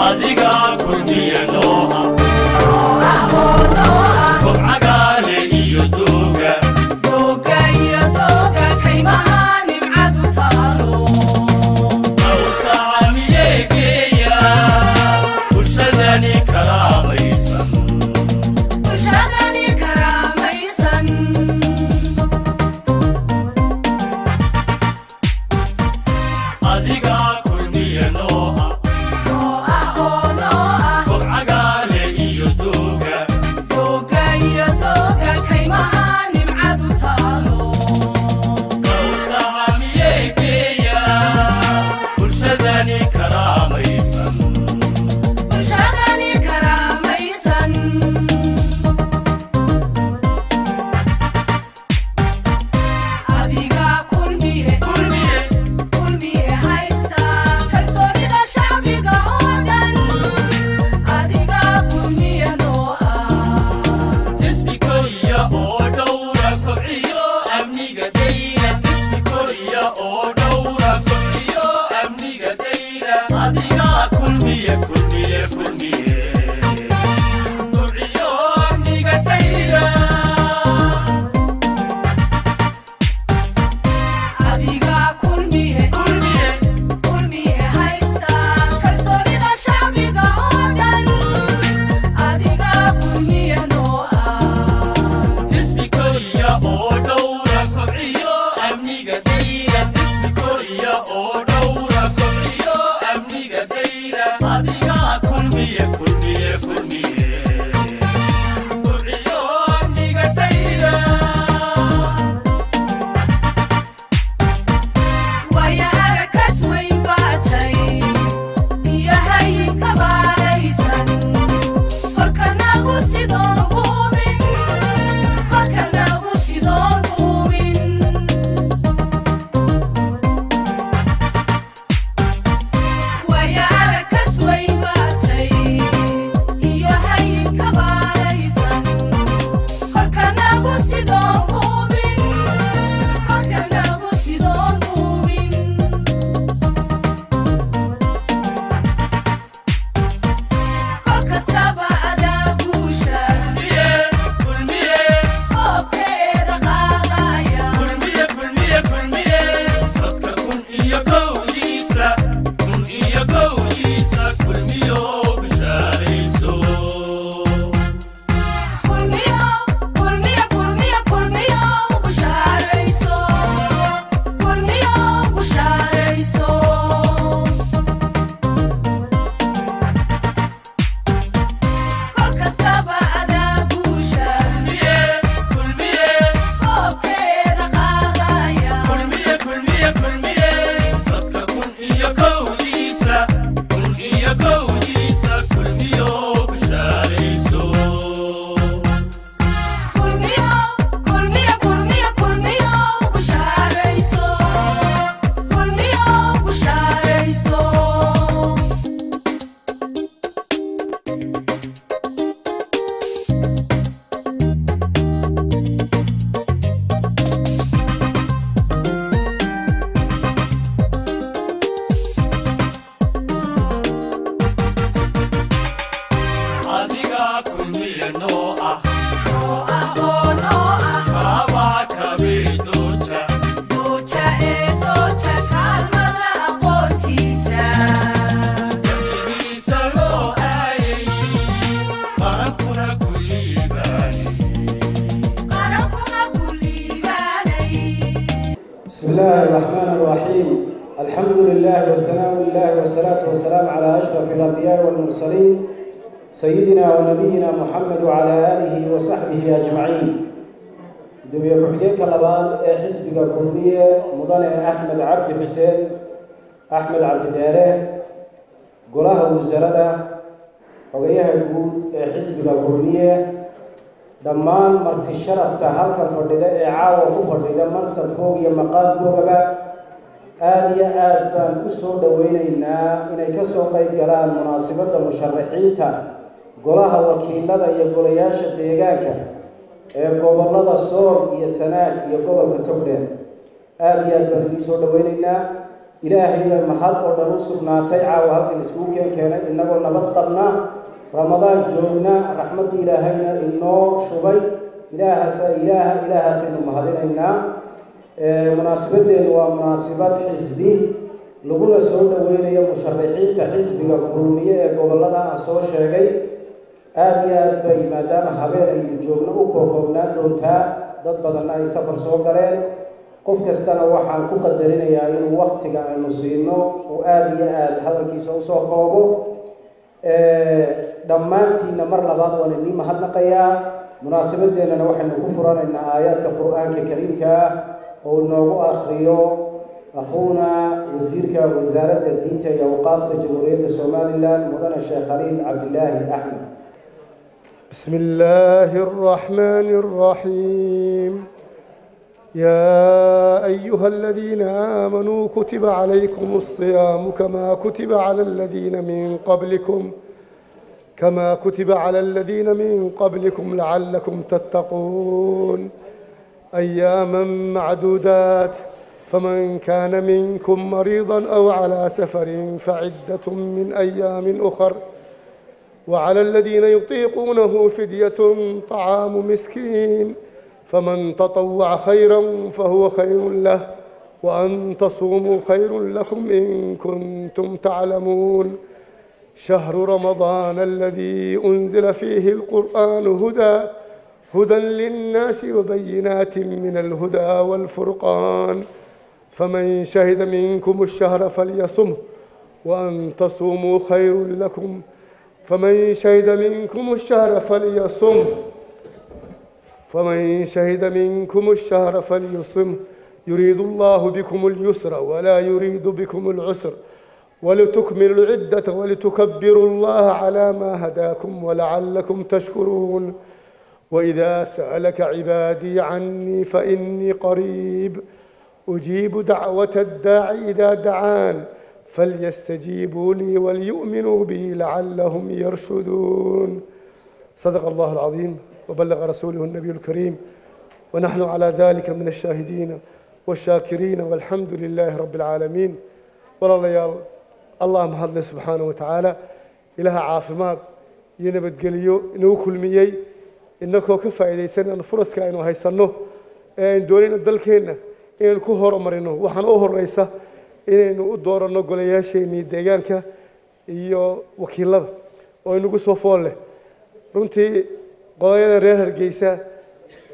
Adiga Kulmiye nooha, gob cagaare iyo dooga. Kaymaha nimcadu taalo. Awsaamiyeegeeya bulshadani karaamaysan. Bulshadani karaamaysan. Adiga Kulmiye nooha, oo ah oo noo ah, gob cagaare iyo dooga. Dooga iyo dooga, kaymaha nimcadu taalo. Awsaamiyeegeeya bulshadani karaamaysan. Bulshadani karaamaysan. Adiga Kulmiye, Kulmiye, Kulmiye haysta kalsoonida shacbiga oo dhan. Adiga Kulmiye noo ah. Xisbi koriya oo dhowra, kobciyo amniga dayra. Xisbi koriya oo dhowra, kobciyo amniga dayra. Adiga Kulmiye, Kulmiye, Kulmiye, kobciyo amniga dayra. Adiga Kulmiye, Kulmiye, Kulmiye haysta kalsoonida shacbiga oo dhan. Adiga Kulmiye noo ah. Xisbi koriya oo dhowra, kobciyo amniga dayra. Xisbi koriya oo dhowra, kobciyo amniga dayra. Adiga Kulmiye, Kulmiye, Kulmiye, kobciyo amniga dayra. Waya arakas weyn baatay iyo hayinka baalaysan, korkanagu sidoon buumin, korkanagu sidoon buumin. Waya arakas weyn baatay iyo hayinka baalaysan, korkanagu sidoon buumin, korkanagu sidoon buumin. Kol kastaba adaa guusha Kulmiye, Kulmiye, koobkeeda qaadaya. Kulmiye, Kulmiye, Kulmiye, dadka 1001-diisa, 1001-diisa, Kulmiyo bishaarayso. Kulmiyo, Kulmiyo, Kulmiyo, Kulmiyo bushaarayso. Kulmiyo bushaarayso. Kol kastaba adaa guusha Kulmiye, Kulmiye, koobkeeda qaadaya. Kulmiye, Kulmiye, Kulmiye, dadka 1001-diisa, 1001-diisa, Kulmiyo bishaarayso. Kulmiyo, Kulmiyo, Kulmiyo, Kulmiyo bushaarayso. Kulmiyo bushaarayso. Adiga Kulmiye noo ah, Oo ah oo noo ah, kaabaa kabay dooja. Dooja ee dooja, kaalmada aqoontiisa. Gamjigiisa loo aayay, qarankuna ku liibaanay. Qarankuna ku liibaanay. بسم الله الرحمن الرحيم، الحمد لله والثناء لله والصلاة والسلام على أشرف الأنبياء والمرسلين، سيدنا ونبينا محمد وعلى آله وصحبه أجمعين. Gudoomiye ku-xigeenka labaad ee xisbiga Kulmiye, mudane Axmed Cabdi Xuseen, Axmed Cabdi Dheere, golaha wasaaradda, xogayaha guud ee xisbiga Kulmiye, dhammaan marti sharafta halkan fadhida ee caawa ku fadhida mansabkooga iyo maqaamkoogaba, aada iyo aad baan u soo dhoweyneynaa inay ka soo qayb galaan munaasabadda musharaxiinta golaha wakiilada iyo golayaasha deegaanka ee gobollada Sool iyo Sanaag iyo gobolka Togdheer. Aada iyo aad baan idiin soo dhoweyneynaa. Ilaahay baa mahad oo dhan u sugnaatay caawa halkan iskugu keenkeenay innagoo nabad qabna, Ramadaan joogna, raxmaddii Ilaahayna inoo shubay. Ilaahaasa ilaaha, ilaahaasaynu mahadinaynaa. Munaasabadeennu waa munaasabad xisbi laguna soo dhoweynayo musharaxiinta xisbiga Kulmiye ee gobollada aan soo sheegay. Aada iyo aad bay, maadaama habeen aynu joogno, u kookoobnaan doontaa, dad badanna ay safar soo galeen. Qof kastana waxaan ku qadarinayaa inuu waktiga aynu siino uu aada iyo aada hadalkiisa usoo koobo. Dhammaantiinna mar labaad waan inii mahadnaqayaa. Munaasabadeennana waxaynu ku furanaynaa aayaadka Qur-aanka Kariimka ah oo inoogu akriyo akhuuna wasiirka wasaaradda diinta iyo awqaafta Jamhuuriyadda Somalilan, mudane Sheekh Khaliil Cabdilaahi Axmed. بسم الله الرحمن الرحيم. يا أيها الذين آمنوا كتب عليكم الصيام كما كتب على الذين من قبلكم لعلكم تتقون. أياما معدودات، فمن كان منكم مريضا أو على سفر فعدة من أيام أخر، وعلى الذين يطيقونه فدية طعام مسكين، فمن تطوع خيرا فهو خير له، وأن تصوموا خير لكم إن كنتم تعلمون. شهر رمضان الذي أنزل فيه القرآن هدى للناس وبينات من الهدى والفرقان، فمن شهد منكم الشهر فليصمه، وأن تصوموا خير لكم. فمن شهد منكم الشهر فليصمه، فمن شهد منكم الشهر فليصمه. يريد الله بكم اليسر ولا يريد بكم العسر، ولتكملوا العدة ولتكبروا الله على ما هداكم ولعلكم تشكرون. وإذا سألك عبادي عني فإني قريب، أجيب دعوة الداعي إذا دعان، فليستجيبوا لي وليؤمنوا بي لعلهم يرشدون. صدق الله العظيم وبلغ رسوله النبي الكريم، ونحن على ذلك من الشاهدين والشاكرين، والحمد لله رب العالمين. Walaalayaal, Allah mahadle subxaanahu wa tacaala, Ilaha caafimaad iyo nabadgeliyo inagu kulmiyey, inakoo ka faa'iidaysanayno furaska aynu haysanno ee aynu doonayno dalkeenna inaynu ku horumarino. Waxaana u horeysa inaynu u dooranno golayaasheenii deegaanka iyo wakiilada oo inagu soo fool leh. Runtii qodayada reer Hargeysa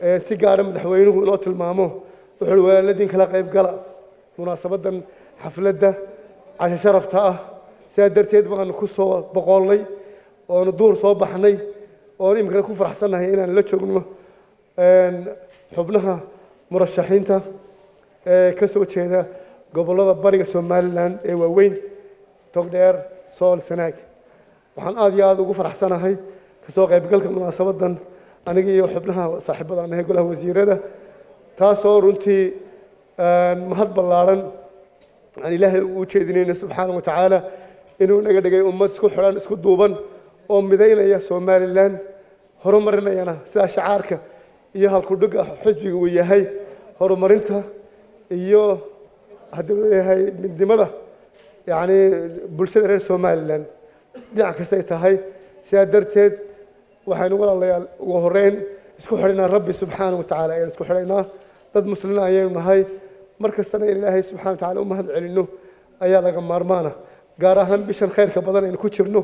ee si gaara madaxweynuhu inoo tilmaamo, wuxuu uhi walaaladiin kala qayb gala munaasabaddan xafladda casho sharafta ah. Sidaa darteed baanu ku soo boqoolnay oonu duur soo baxnay, oonu iminkana ku faraxsannahay inaan la joogno xubnaha murashaxiinta ee ka soo jeeda gobollada bariga Somaliland ee waaweyn, Togdheer, Sool, Sanaag. Waxaan aada iyo aada ugu faraxsanahay kasoo qaybgalka munaasabaddan, aniga iyo xubnaha saaxiibada aan nahay golaha wasiirada, taasoo runtii mahad ballaaran aan Ilaahay ugu jeedinayno subxaana wa tacaala inuu naga dhigay ummad isku xidhan, isku duuban oo midaynaya Somaliland, horumarinayana sidaa shacaarka iyo halkudhigga xisbiga uu yahay, horumarinta iyo haddii leeyahay midnimada, yacni bulshada reer Somaliland dhinac kastay tahay. Sidaa darteed waxaynu walaalayaal ugu horreyn isku xidhaynaa Rabbi subxaana wa tacaala ayaan isku xidhaynaa. Dad muslimiin ayaynu nahay, mar kastana in Ilaahay subxana wa tacala u mahad celinno ayaa laga maarmaana, gaar ahaan bishan khayrka badan aynu ku jirno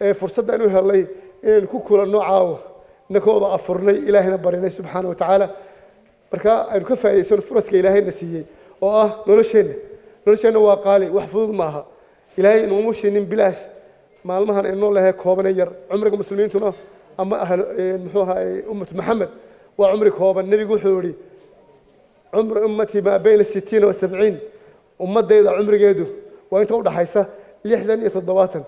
ee fursadda aynu helnay inaynu ku kulanno caawa inakooda afurnay, Ilaahayna barinay subxaana wa tacaala. Marka aynu ka faa'iidaysano furaska Ilaahayna siiyey oo ah nolosheenna. Nolosheenna waa qaali, wax fudud maaha. Ilaahay inuuma siinin bilaash maalmahan aynu nool lahay koobane yar. Cumriga muslimiintuna ama ahl muxuu ahaay ummatu Maxamed waa cumri kooban. Nebigu wuxuu yihi cumru ummatii maa bayna 60 wa 70, ummadayda cumrigeedu waa inta udhaxaysa 60 iyo 70,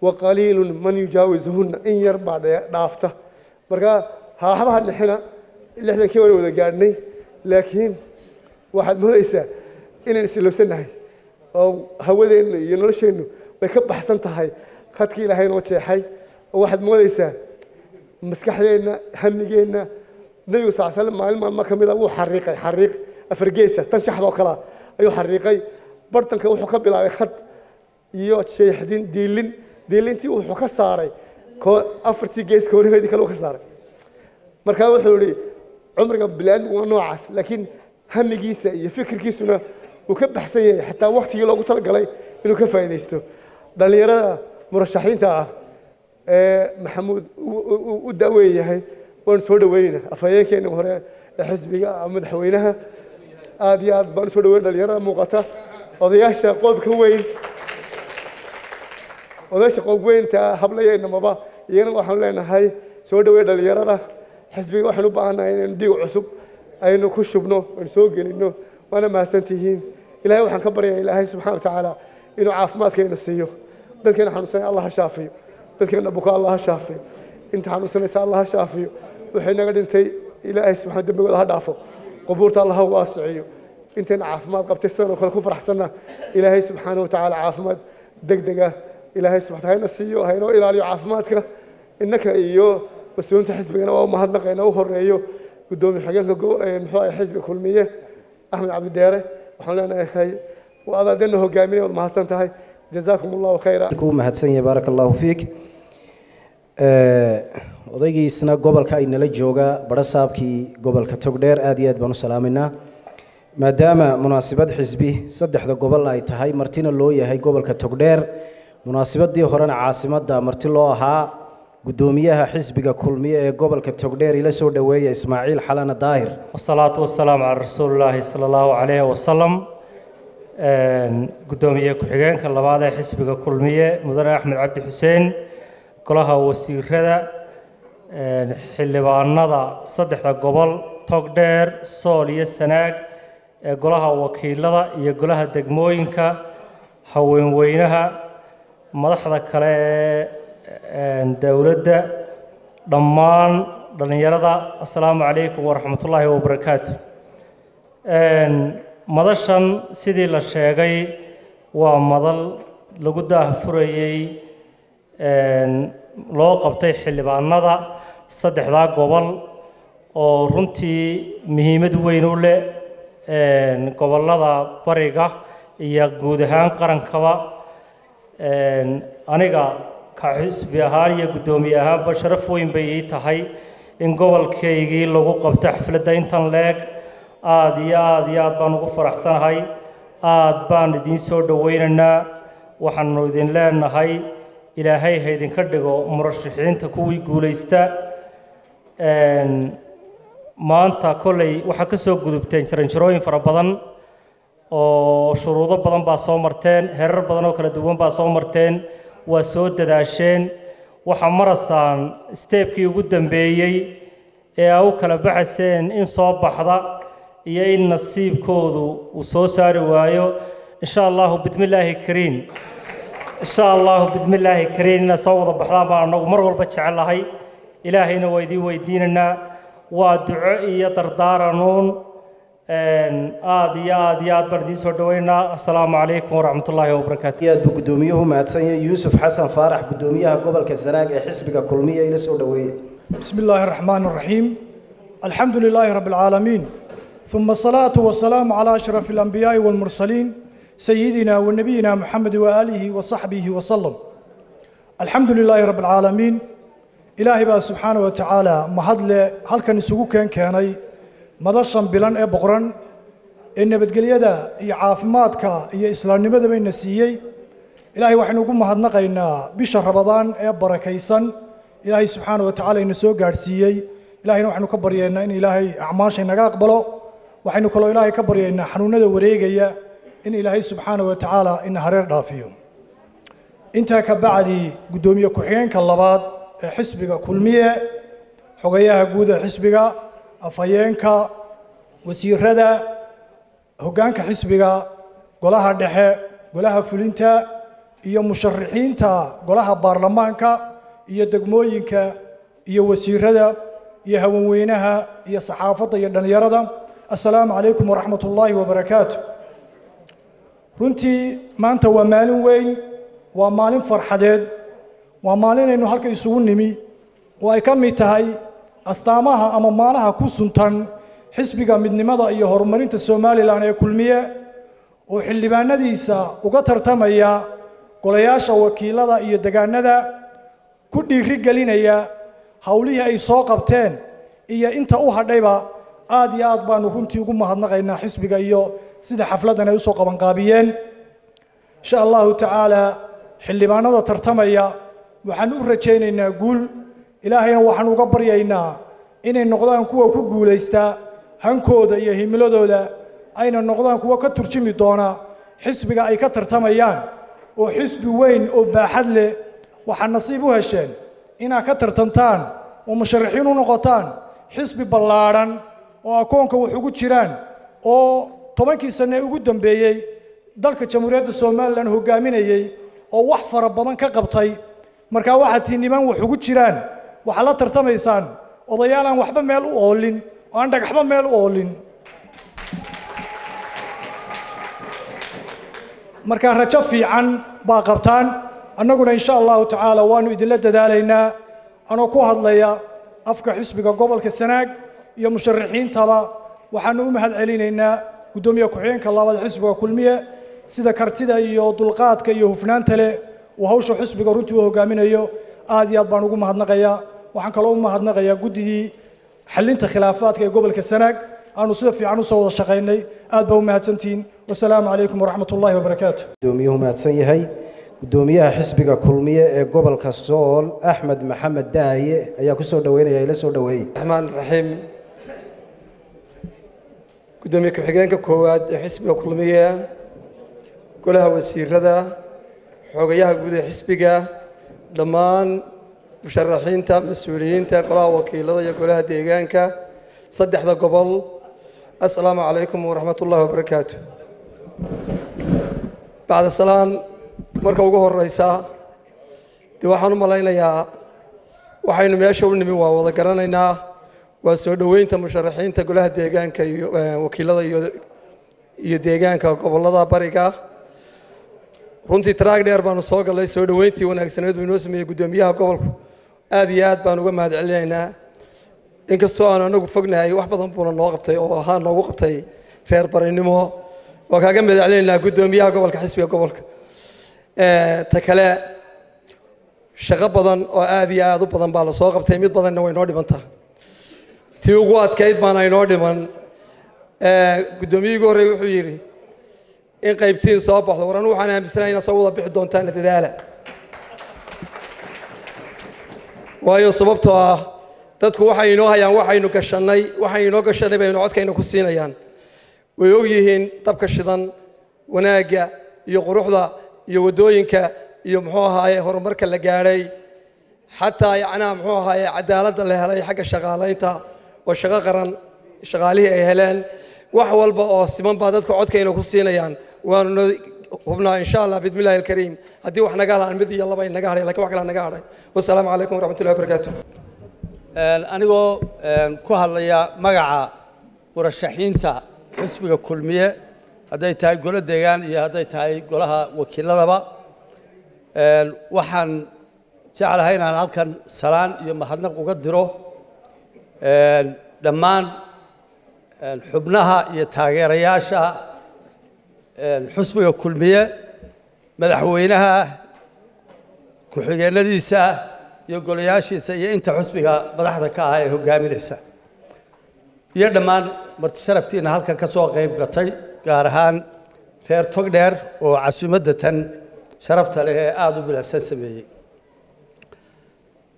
wa qaliilun man yujaawizuhunna, in yar baa dhaafta. Marka haaxbaha dhixina 60-kii waan wada gaadhnay, laakiin waxaad moodaysaa inaynu isilowsannahay oo hawadeennu iyo nolosheennu way ka baxsan tahay khadkii Ilaahay noo jeexay, oo waxaad moodaysaa maskaxdeenna, hamigeenna. Nebigu sal slam maalin maalmo ka mid a wuu xariiqay xariiq afargeesa, tan shaxdoo kalea ayuu xariiqay. Bartanka wuxuu ka bilaabay khad iyo jeexdin, diilin. Diilintii wuxuu ka saaray afartii gees, koonaheedii kale uu ka saaray. Markaa wuxuu yidhi cumriga biniaadmigu waa noocaas, laakiin hamigiisa iyo fikirkiisuna wuu ka baxsan yahay xataa waktigii loogu talagalay inuu ka faa'iidaysto. Dhallinyarada murashaxiinta ah ee Maxamuud u daaweyn yahay waanu soo dhaweynaynaa. Afhayeenkeena hore ee xisbiga ama madaxweynaha, aad iyo aad baan usoo dhaweyn dhalinyarada muuqata. Odayaasha qoobka weyn, odayaasha qoob weynta, hablayeynamaba, iyagana waxaanu leenahay soo dhaweyn dhalinyarada xisbiga. Waxaynu u baahannahay inaynu dhiig cusub aynu ku shubno, aynu soo gelino. Waana mahadsantihiin. Ilahay waxaan ka baryayaa, Ilaahay subxana wa tacaala inuu caafimaadkayna siiyo. Dadkeena xanuunsanaya Allah ha shaafiyo, dadkeena buka Allah ha shaafiyo, inta xanuunsanaysa Allah ha shaafiyo. Waxay naga dhintay Ilaahay subxana dembigooda ha dhaafo, qubuurta Allah ha waasiciyo. Intayna caafimaad qabtay sidan oo kale ku faraxsanna, Ilaahay subxaana wa tacaala caafimaad degdega Ilaahay subxana hayna siiyo, haynoo ilaaliyo caafimaadka. Innaka iyo mas-uuliyiinta xisbigana waa u mahadnaqayna, u horeeyo guddoomiye xigeenka muxuu ahay xisbiga Kulmiye, Axmed Cabdidheere. Waxaan leenahay waa adaadena hogaaminay, waad mahadsan tahay. Jazaakum Allahu khayra. Ku mahadsan yahay, baaraka Allahu fiik. Odaygiisna gobolka ay nala jooga, barasaabkii gobolka Togdheer, aad iyo aad baan u salaamaynaa. Maadaama munaasabad xisbi saddexda gobol ay tahay, martina loo yahay gobolka Togdheer, munaasabadii horena caasimadda marti loo ahaa, guddoomiyaha xisbiga Kulmiye ee gobolka Togdheer, ila soo dhoweeya Ismaaciil Xalana Daahir. والصلاة والسلام على رسول الله صلى الله عليه وسلم. Gudoomiye ku-xigeenka labaad ee xisbiga Kulmiye, mudane Axmed Cabdi Xuseen, golaha wasiirada, xildhibaanada saddexda gobol Togdheer, Sool iyo Sanaag ee golaha wakiilada iyo golaha degmooyinka, haweenweynaha, madaxda kale ee dowladda, dhammaan dhallinyarada, assalaamu calaykum waraxmatullaahi wabarakaatu. Madashan sidii la sheegay waa madal lagu daahfurayey loo qabtay xildhibaanada saddexdaa gobol oo runtii muhiimad weyn u leh gobollada bariga iyo guud ahaan qarankaba. Aniga ka xisbi ahaan iyo guddoomiye ahaanba sharaf weyn bay ii tahay in gobolkaygii lagu qabto xafladda intan leeg. Aada iyo aada iyo aad baan ugu faraxsanahay, aad baan idiin soo dhowaynaynaa. Waxaanu idin leenahay Ilaahay ha idinka dhigo murashaxiinta kuwii guulaysta. Maanta kolley waxaa ka soo gudubteen jaranjarooyin fara badan oo shuruudo badan baa soo marteen, heerar badan oo kala duwan baa soo marteen, waa soo dadaasheen. Waxaa maraysaan step-kii ugu dambeeyey ee aa u kala baxaseen in soo baxda iyo in nasiibkoodu uu soo saari waayo. Insha Allahu bidmillaahi kariim, insha Allahu bidmillaahi kariim, inaad soo wada baxdaan baan anagu mar walba jecelahay. Ilaahayna waa idiin weydiinaynaa, waa duco iyo dardaaranuun. Aada iyo aada iyo aad baan idiin soo dhaweynaa. Assalaamu calaykum waraxmatullaahi wabarakaatu. Aad buu guddoomiyuhu mahadsan yahay. Yuusuf Xasan Faarax, guddoomiyaha gobolka Sanaag ee xisbiga Kulmiye, ila soo dhoweeye. بسم الله الرحمن الرحيم، الحمد لله رب العالمين، ثم الصلاة والسلام على أشرف الأنبياء والمرسلين، سيدنا ونبينا محمد وآله وصحبه وسلم. الحمد لله رب العالمين. إلهي بقى سبحانه وتعالى mahadle halkan isugu keen keenay madashan bilan ee boqoran ee nabadgelyada iyo caafimaadka iyo islaamnimada bayna siiyey. Ilaahay waxaynu ugu mahadnaqaynaa bisha Rabadaan ee barakaysan Ilaahay subxaana wa tacaala ina soo gaadhsiiyey. Ilaahayna waxaynu ka baryaynaa in Ilaahay acmaasha inaga aqbalo. Waxaynu kaloo Ilaahay ka baryaynaa xanuunada wareegaya in Ilaahay subxaana wa tacaala ina hareer dhaafiyo. Intaa ka bacdi, guddoomiye ku-xigeenka labaad ee xisbiga Kulmiye, xogayaha guud ee xisbiga, afhayeenka, wasiirada, hoggaanka xisbiga, golaha dhexe, golaha fulinta iyo musharaxiinta golaha baarlamaanka iyo degmooyinka iyo wasiirada iyo haweenweynaha iyo saxaafadda iyo dhallinyarada, assalaamu calaykum waraxmat ullaahi wabarakaatu. Runtii maanta waa maalin weyn, waa maalin farxadeed, waa maalinaynu halka isugu nimi oo ay ka mid tahay astaamaha ama maalaha ku suntan xisbiga midnimada iyo horumarinta Somalilan ee Kulmiye. oo xildhibaanadiisa uga tartamaya golayaasha wakiilada iyo degaanada ku dhiiri gelinaya hawlihii ay soo qabteen iyo inta u hadhayba aad iyo aad baanu runtii ugu mahadnaqaynaa xisbiga iyo sida xafladan ay u soo qabanqaabiyeen. Insha Allahu tacaala xildhibaanada tartamaya waxaan u rajaynaynaa guul, ilaahayna waxaan uga baryaynaa inay noqdaan kuwa ku guulaysta hankooda iyo himiladooda, ayna noqdaan kuwa ka turjumi doona xisbiga ay ka tartamayaan oo xisbi weyn oo baaxad leh. Waxaa nasiib u hesheen inaad ka tartantaan oo musharaxiin u noqotaan xisbi ballaadhan oo akoonka wax ugu jiraan oo 10kii sane ugu dambeeyey dalka Jamhuuriyadda Soomaaliland hogaaminayay oo wax fara badan ka qabtay. Marka waxaad tihiin niman wax ugu jiraan, waxaad la tartamaysaan odayaal aan waxba meel u oolin oo aan dhagaxba meel u oolin. Marka rajo fiican baa qabtaan, annaguna insha Allahu tacaala waanu idinla dadaalaynaa. Anoo ku hadlaya afka xisbiga gobolka Sanaag iyo musharaxiintaba, waxaanu u mahad celinaynaa guddoomiye ku-xigeenka labaad xisbiga Kulmiye sida kartida iyo dulqaadka iyo hufnaanta leh uu hawsha xisbiga runtii u hogaaminayo. Aad iyo aad baan ugu mahadnaqayaa. Waxaan kaloo u mahadnaqayaa guddigii xallinta khilaafaadka ee gobolka Sanaag aanu sida fiican usoo wada shaqaynay. Aad baa u mahadsantihiin. Wasalaamu calaykum waraxmat ullaahi wabarakaatu. Gudoomiyuhu mahadsan yahay. Gudoomiyaha xisbiga Kulmiye ee gobolka Sool Axmed Maxamed Daaye ayaa ku soo dhaweynaya, ila soo dhaweeyay. Raxmaan Raxiim. Gudoomiye ku-xigeenka koowaad ee xisbiga Kulmiye, golaha wasiirada, xogayaha guud ee xisbiga, dhammaan musharaxiinta, mas-uuliyiinta golaha wakiilada iyo golaha deegaanka saddexda gobol, assalaamu calaykum waraxmat ullaahi wabarakaatu. Bacda salaan, marka ugu horeysa dee waxaan u malaynayaa waxaynu meesha u nimi waa wada garanaynaa, waa soo dhoweynta musharaxiinta golaha deegaanka iyo wakiilada iyo deegaanka gobolada bariga. Runtii taraag dheer baanu soo galnay. Soo dhoweyntii wanaagsaneed uu inoo sameeyey guddoomiyaha gobolku aad iyo aad baan uga mahad celinaynaa. Inkastoo aanu anagu fognahay, wax badan buuna noo qabtay oo ahaan noogu qabtay reer barinimo. Waa kaaga mahad celinaynaa guddoomiyaha gobolka xisbiga gobolka. Ta kale, shaqo badan oo aad iyo aad u badan baa lasoo qabtay, mid badanna way noo dhimantaa, tii ugu adkayd baana inoo dhiman. Guddoomiyihii ugu horreeyey wuxuu yidhi in qaybtiin soo baxdo. War anu waxaan aaminsanahay inaad soo wada bixi doontaan, dadaala, waayo sababtoo ah dadku waxay inoo hayaan waxaynu gashannay, waxay inoo gashanay baynu codkayna ku siinayaan. Way og yihiin dabka shidan, wanaagga iyo quruxda iyo waddooyinka iyo muxuu ahaaye horumarka la gaadhay, xataa yacnaa muxuu ahaaye cadaaladda la helay xagga shaqaalaynta oo shaqo qaran shaqaalihii ay heleen. Wax walba oo siman baa dadku codkayna ku siinayaan. Waanuna hubnaa insha Allah bismillahi alkariim haddii wax naga halaan mid iyo laba ay naga hadhay, lakin wax kale naga hadhay. Wasalaamu calaykum waraxmatullahi wabarakaatu. Anigoo ku hadlaya magaca murashaxiinta xisbiga Kulmiye, hadday tahay golo deegaan iyo hadday tahay golaha wakiiladaba, waxaan jeclahay inaan halkan salaan iyo mahadnaq uga diro dhammaan xubnaha iyo taageerayaasha xisbiga Kulmiye, madaxweynaha, ku-xigeenadiisa iyo golayaashiisa iyo inta xisbiga madaxda ka ah ee hogaaminaysa, iyo dhammaan marti sharaftiina halkan ka soo qayb gatay, gaar ahaan reer Togdheer oo casuumadda tan sharafta leh ee aada u bilicsan sameeyey.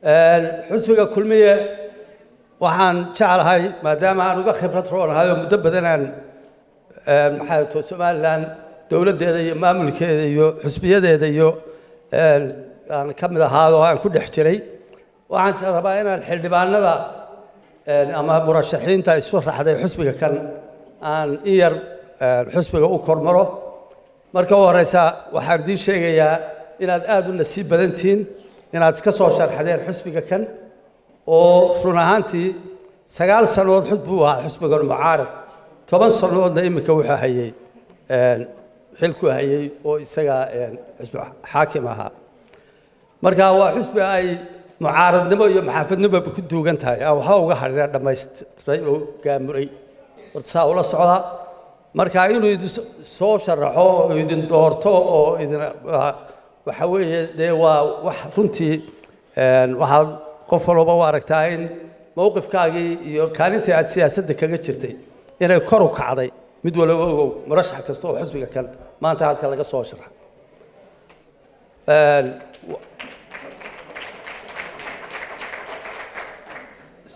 Xisbiga Kulmiye waxaan jeclahay, maadaama aan uga khibrad roonahay oo muddo badan aan maxay to Somaliland dowladdeeda iyo maamulkeeda iyo xisbiyadeeda iyo aan ka mid ahaado aan ku dhex jiray, waxaan rabaa inaan xildhibaanada ama murashaxiinta isu raxday xisbiga kan aan in yar xisbiga u kormaro. Marka u horeysa waxaan idiin sheegayaa inaad aada u nasiib badan tihiin inaad iska soo sharxadeen xisbiga kan, oo run ahaantii 9 sanood xisbi u ahaa xisbigan mucaarad, 10 sanoodna iminka wuxuu hayay xilku hayay oo isaga xisbi xaakim ahaa. Marka waa xisbi ay mucaaradnimo iyo maxaafadnimo ku duugan tahay, aan waxba uga hadhina, dhammaystiray oo gaamuray. Horta saa ula socdaa. Marka inuu idin soo sharaxo oo idin doorto oo idin waxa weeye dee waa wax runtii waxaad qof walba u aragtaa in mowqifkaagii iyo kaalintii aad siyaasadda kaga jirtay inay kor u kacday. Mid walba ogow murashax kasta oo xisbiga kan maanta halka laga soo sharaxay.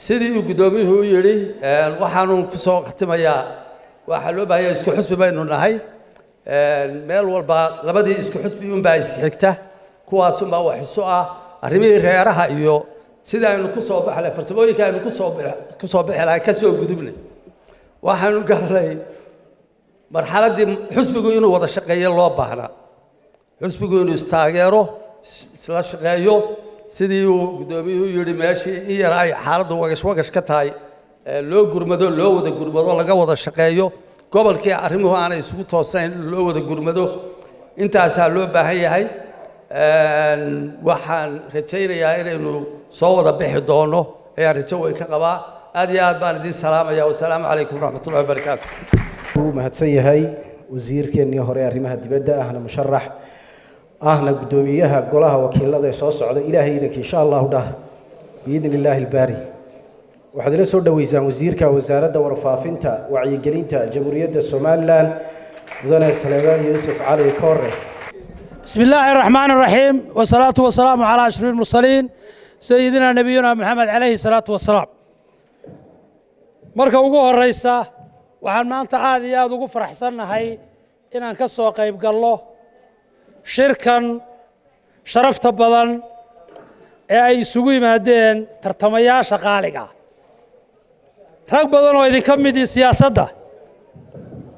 Sidii uu guddoomiyuhu u yidhi, waxaanu ku soo khatimayaa, waxaa loo baahanya isku xusbi baynu nahay. Meel walba labadii isku xusbi unbaa isxigta, kuwaasunbaa wax isu ah. Arrimihii reeraha iyo sida aynu ku soo baxlay, farsamooyinka aynu ku soo bixi lahay ka soo gudubnay. Waxaanu galnay marxaladdii xusbigu inuu wada shaqeeyo loo baahnaa, xusbigu inuu istaageero, isla shaqeeyo. Sidii uu guddoomiyuhu yidhi, meeshii in yar ay xaaladdu wagash wagash ka tahay loo gurmado, loo wada gurmado, laga wada shaqeeyo. Gobolkii arrimuhu aanay isugu toosnayn loo wada gurmado. Intaasaa loo baahan yahay. Waxaan rajaynayaa inaynu soo wada bixi doono, ayaan rajo weyn ka qabaa. Aad iyo aad baan idiin salaamaya. Wasalaamu calaykum waraxmatullahi wabarakaatu. Wuu mahadsan yahay wasiirkeennii hore arrimaha dibadda, ahna musharax, ahna guddoomiyaha golaha wakiilada ee soo socda, Ilaahay idanka insha Allahu dhah biidni illaahi albaari. Waxaad ila soo dhoweysaan wasiirka wasaaradda warfaafinta wacyigelinta Jamhuuriyadda Somalilan, mudane Saleebaan Yuusuf Cali Koore. بسم الله الرحمن الرحيم، والصلاة والسلام على أشرف المرسلين، سيدنا نبينا محمد عليه الصلاة والسلام. Marka ugu horeysa, waxaan maanta aad iyo aad ugu faraxsannahay inaan ka soo qayb gallo shirkan sharafta badan ee ay isugu yimaadeen tartamayaasha qaaliga. Rag badan oo idinka midii siyaasadda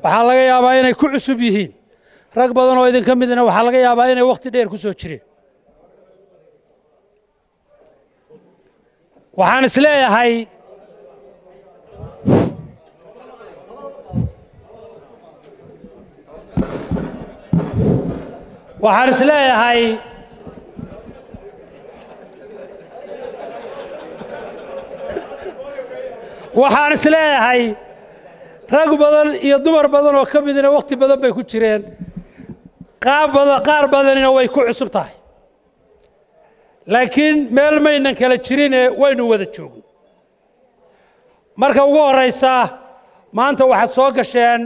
waxaa laga yaabaa inay ku cusub yihiin, rag badan oo idinka midina waxaa laga yaabaa inay wakhti dheer ku soo jireen. Waxaan is leeyahay waxaan is leeyahay rag badan iyo dumar badan oo ka midina wakhti badan bay ku jireen, qaar badan, qaar badanina way ku cusub tahay, laakiin meel maynan kala jirine waynu wada joogno. Marka ugu horraysa, maanta waxaad soo gasheen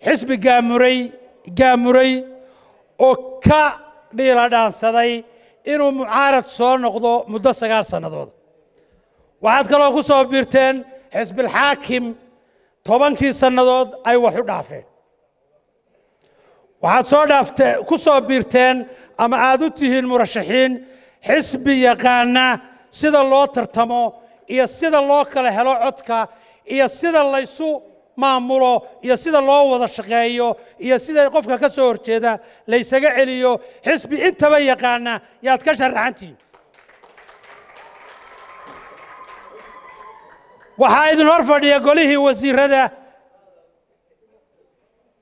xisbi gaamuray, gaamuray oo ka dhiila dhaansaday inuu mucaarad soo noqdo muddo 9 sannadood. Waxaad kaloo ku soo biirteen xisbilxaakim 10kii sannadood ay wax u dhaafeen. Waxaad soo dhaafte ku soo biirteen ama aad u tihiin murashaxiin xisbi yaqaana sida loo tartamo iyo sida loo kala helo codka iyo sida laysu maamulo iyo sida loo wada shaqeeyo iyo sida qofka ka soo horjeeda laysaga celiyo. Xisbi intaba yaqaana yaad ka sharaxantihiin. Waxaa idin hor fadhiya golihii wasiirada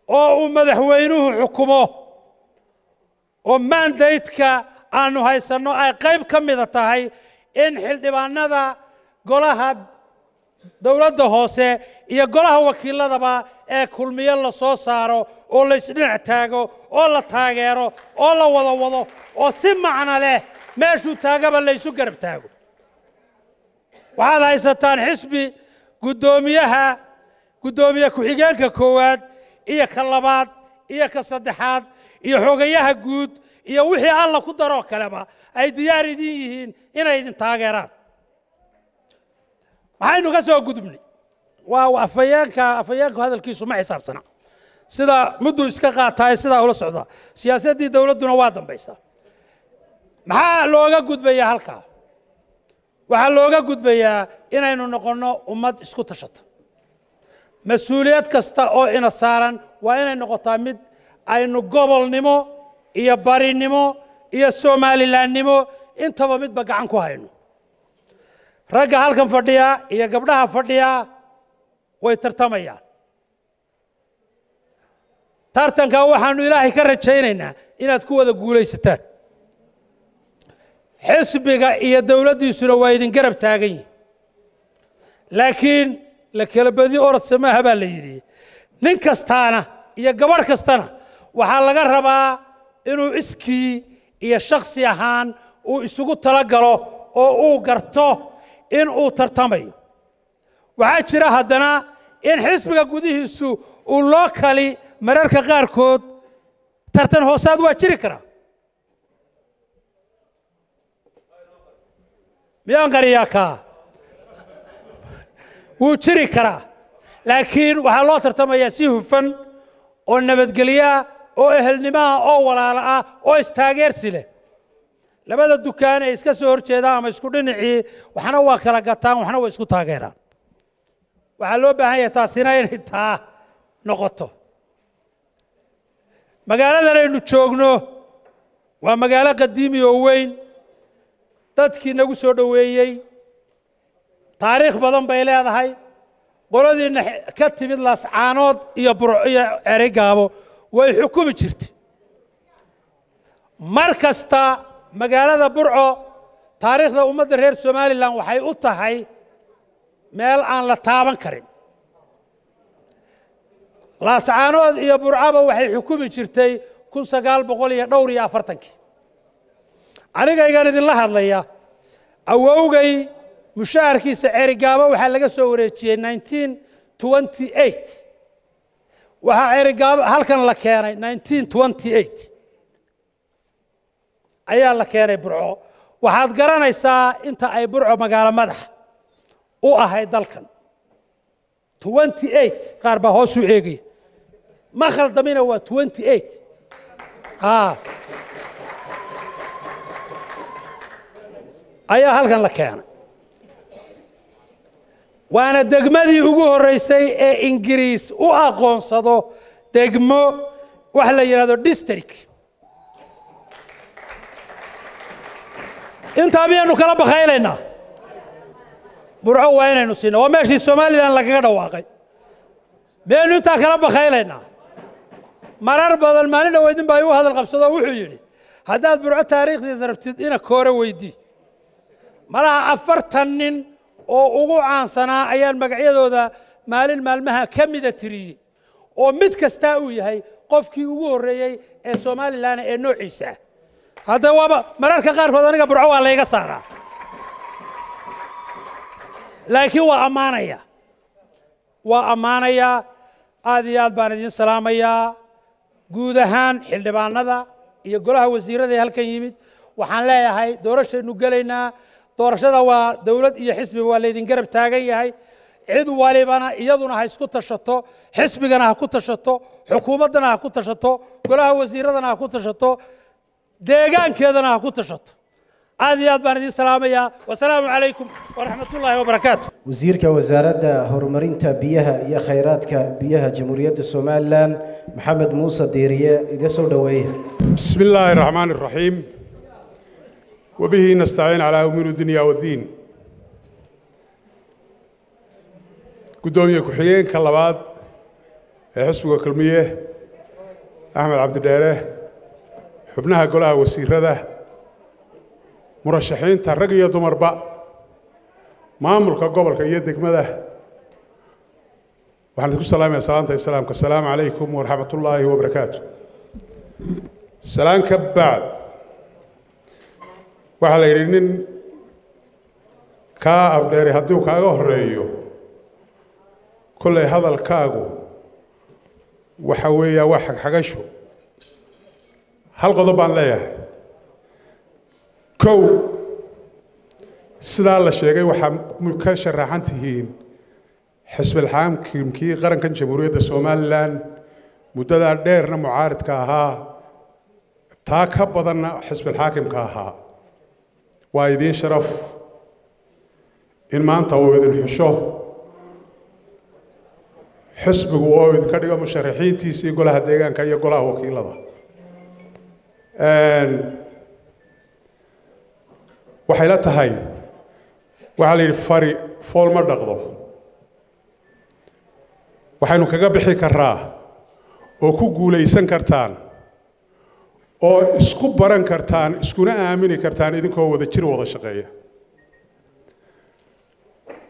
oo uu madaxweynuhu xukumo, oo mandate-ka aanu haysanno ay qayb ka mida tahay in xildhibaanada golaha dowladda hoose iyo golaha wakiiladaba ee Kulmiye la soo saaro oo laysdhinac taago oo la taageero oo la wada wado oo si macno leh meeshuu taagaba laysu garab taago. Waxaad haysataan xisbi guddoomiyaha, guddoomiye ku-xigeenka koowaad iyo ka labaad iyo ka saddexaad iyo xogayaha guud iyo wixii Alla ku daroo kaleba ay diyaar idin yihiin inay idin taageeraan. Maxaynu ka soo gudubnay? Waa afayeenka. Afayeenku hadalkiisu ma xisaabsana, sida mudduu iska qaataay sidaa ula socdaa. Siyaasaddii dowladduna waa dambaysaa. Maxaa looga gudbayaa halkaa? Waxaa looga gudbayaa inaynu noqonno ummad isku tashata. Mas-uuliyad kasta oo ina saaran waa inay noqotaa mid aynu gobolnimo iyo barinimo iyo Somalilandnimo intaba midba gacan ku hayno. Ragga halkan fadhiya iyo gabdhaha fadhiya way tartamayaan. Tartanka waxaanu Ilaahay ka rajaynaynaa inaad ku wada guulaysataan. Xisbiga iyo dowladdiisuna waa idin garab taagan yihin, laakiin la kala badi orod samaaha baa la yidhi. Nin kastaana iyo gabadh kastana waxaa laga rabaa inuu iskii iyo shakhsi ahaan uu isugu talagalo oo uu garto in uu tartamayo. Waxaa jira haddana in xisbiga gudihiisu uu loo kali mararka qaarkood tartan hoosaad waa jiri karaa. Miyaan qariyaa kaa? Wuu jiri karaa, laakiin waxaa loo tartamayaa si hufan oo nabadgelyaa oo ehelnimaha oo walaala ah oo istaageersi leh. Labada dukaan ay iska soo horjeedaan ama isku dhinacii waxna waa kala gataan, waxna waa isku taageeraan. Waxaa loo baahan yahay taasina inay taa noqoto. Magaaladan aynu joogno waa magaalo qadiimi oo weyn, dadkii nagu soo dhoweeyey, taariikh badan bay leedahay. Qoladiina ka timid Laascaanood iyo Burco iyo Cerigaabo way xukumi jirtay. Mar kasta magaalada Burco taariikhda ummadda reer Somaliland waxay u tahay meel aan la taaban karin. Laascaanood iyo Burcaba waxay xukumi jirtay 1944-kii. Anigaygan idinla hadlaya awowgay mushaharkiisa Cerigaabo waxaa laga soo wareejiyey 1928. Waxaa Cerigaabo halkan la keenay 1928 ayaa la keenay Burco. Waxaad garanaysaa inta ay Burco magaalo madax u ahayd dalkan. 28 qaar baa hoos u eegaya, ma khaldamina, waa 28 ayaa halkan la keenay. Waana degmadii ugu horreysay ee Ingiriis u aqoonsado degmo wax la yidhahdo district. Intaa miyaanu kala bakhaylaynaa? Burco waa inaynu siinaa, waa meeshii Somaliland lagaga dhawaaqay. Miyaynu intaa kala bakhaylaynaa? Marar badan maalin dhaweydin baa igu hadal qabsado, wuxuu yidhi haddaad Burco taariikhdiisa rabtid ina koore weydii. Malaha 40 nin oo ugu caansanaa ayaan magacyadooda maalin maalmaha ka mida tiriyey, oo mid kastaa uu yahay qofkii ugu horreeyey ee Somaliland ee noociisa ah. Hadda waaba mararka qaarkood aniga Burco waa layga saaraa, laakiin waa ammaanaya, waa ammaanayaa. Aad iyo aad baan idiin salaamayaa guud ahaan xildhibaanada iyo golaha wasiirada ee halkan yimid. Waxaan leeyahay doorashaynu gelaynaa, doorashada waa dowlad iyo xisbiba waa laydin garab taagan yahay. Cid walibana iyaduna ha isku tashato, xisbigana ha ku tashato, xukuumaddana ha ku tashato, golaha wasiiradana ha ku tashato, deegaankeedana ha ku tashato. Aad iyo aad baan idiin salaamayaa. Wasalaamu calaykum waraxmatullaahi wabarakaatu. Wasiirka wasaaradda horumarinta biyaha iyo khayraadka biyaha Jamhuuriyadda Somaliland Maxamed Muuse Diiriye iga soo dhoweeya. بسم الله الرحمن الرحيم، وبه نستعين على أمور الدنيا والدين. قدومي كحيين كلاباد حسبك كلمية أحمد عبد الدارة xubnaha golaha wasiirada, murashaxiinta rag iyo dumarba, maamulka gobolka iyo degmada, waxaan idinku salaamayaa salaanta islaamka: asalaamu calaykum waraxmatullaahi wabarakaatu. Salaan ka bacd, waxaa la yidhi nin kaa afdheeri haddii uu kaaga horreeyo kollay hadalkaagu waxa weeyaa waa xagxagasho. Hal qodob baan leeyahay. Kow, sidaa la sheegay waxaa ka sharaxan tihiin xisbilxaakimkii qarankan Jamhuuriyadda Somalilan, muddadaa dheerna mucaaridka ahaa, taa ka badanna xisbilxaakimka ahaa. Waa idiin sharaf in maanta uu idin xusho xisbigu oo idinka dhigo musharaxiintiisii golaha deegaanka iyo golaha wakiilada. Waxay la tahay, waxaa la yidhi fari fool ma dhaqdo. Waxaynu kaga bixi karaa oo ku guulaysan kartaan oo isku baran kartaan iskuna aamini kartaan idinkoo wada jir wada shaqeeya,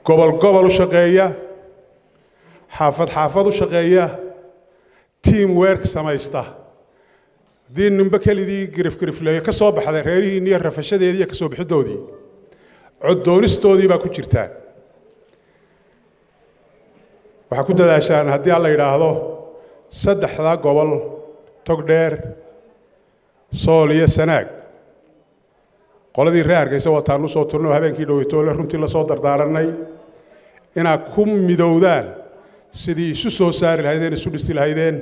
gobol gobol u shaqeeya, xaafad xaafad u shaqeeya, Team work samaysta. Haddii ninba kelidii girifgirifleeyo ka soo baxday reerihiinni iyo rafashadeedii iyo kasoo bixidoodii, coddoonistoodii baa ku jirtaan. Waxaa ku dadaashaan haddii alla yidhaahdo saddexda gobol, Togdheer, Sool iyo Sanaag. Qoladii reer Hargeysa wataan u soo turnay oo habeenkii dhoweytoole runtii la soo dardaaranay inaad ku midowdaan sidii isu soo saari lahaydeen, isu dhisi lahaydeen.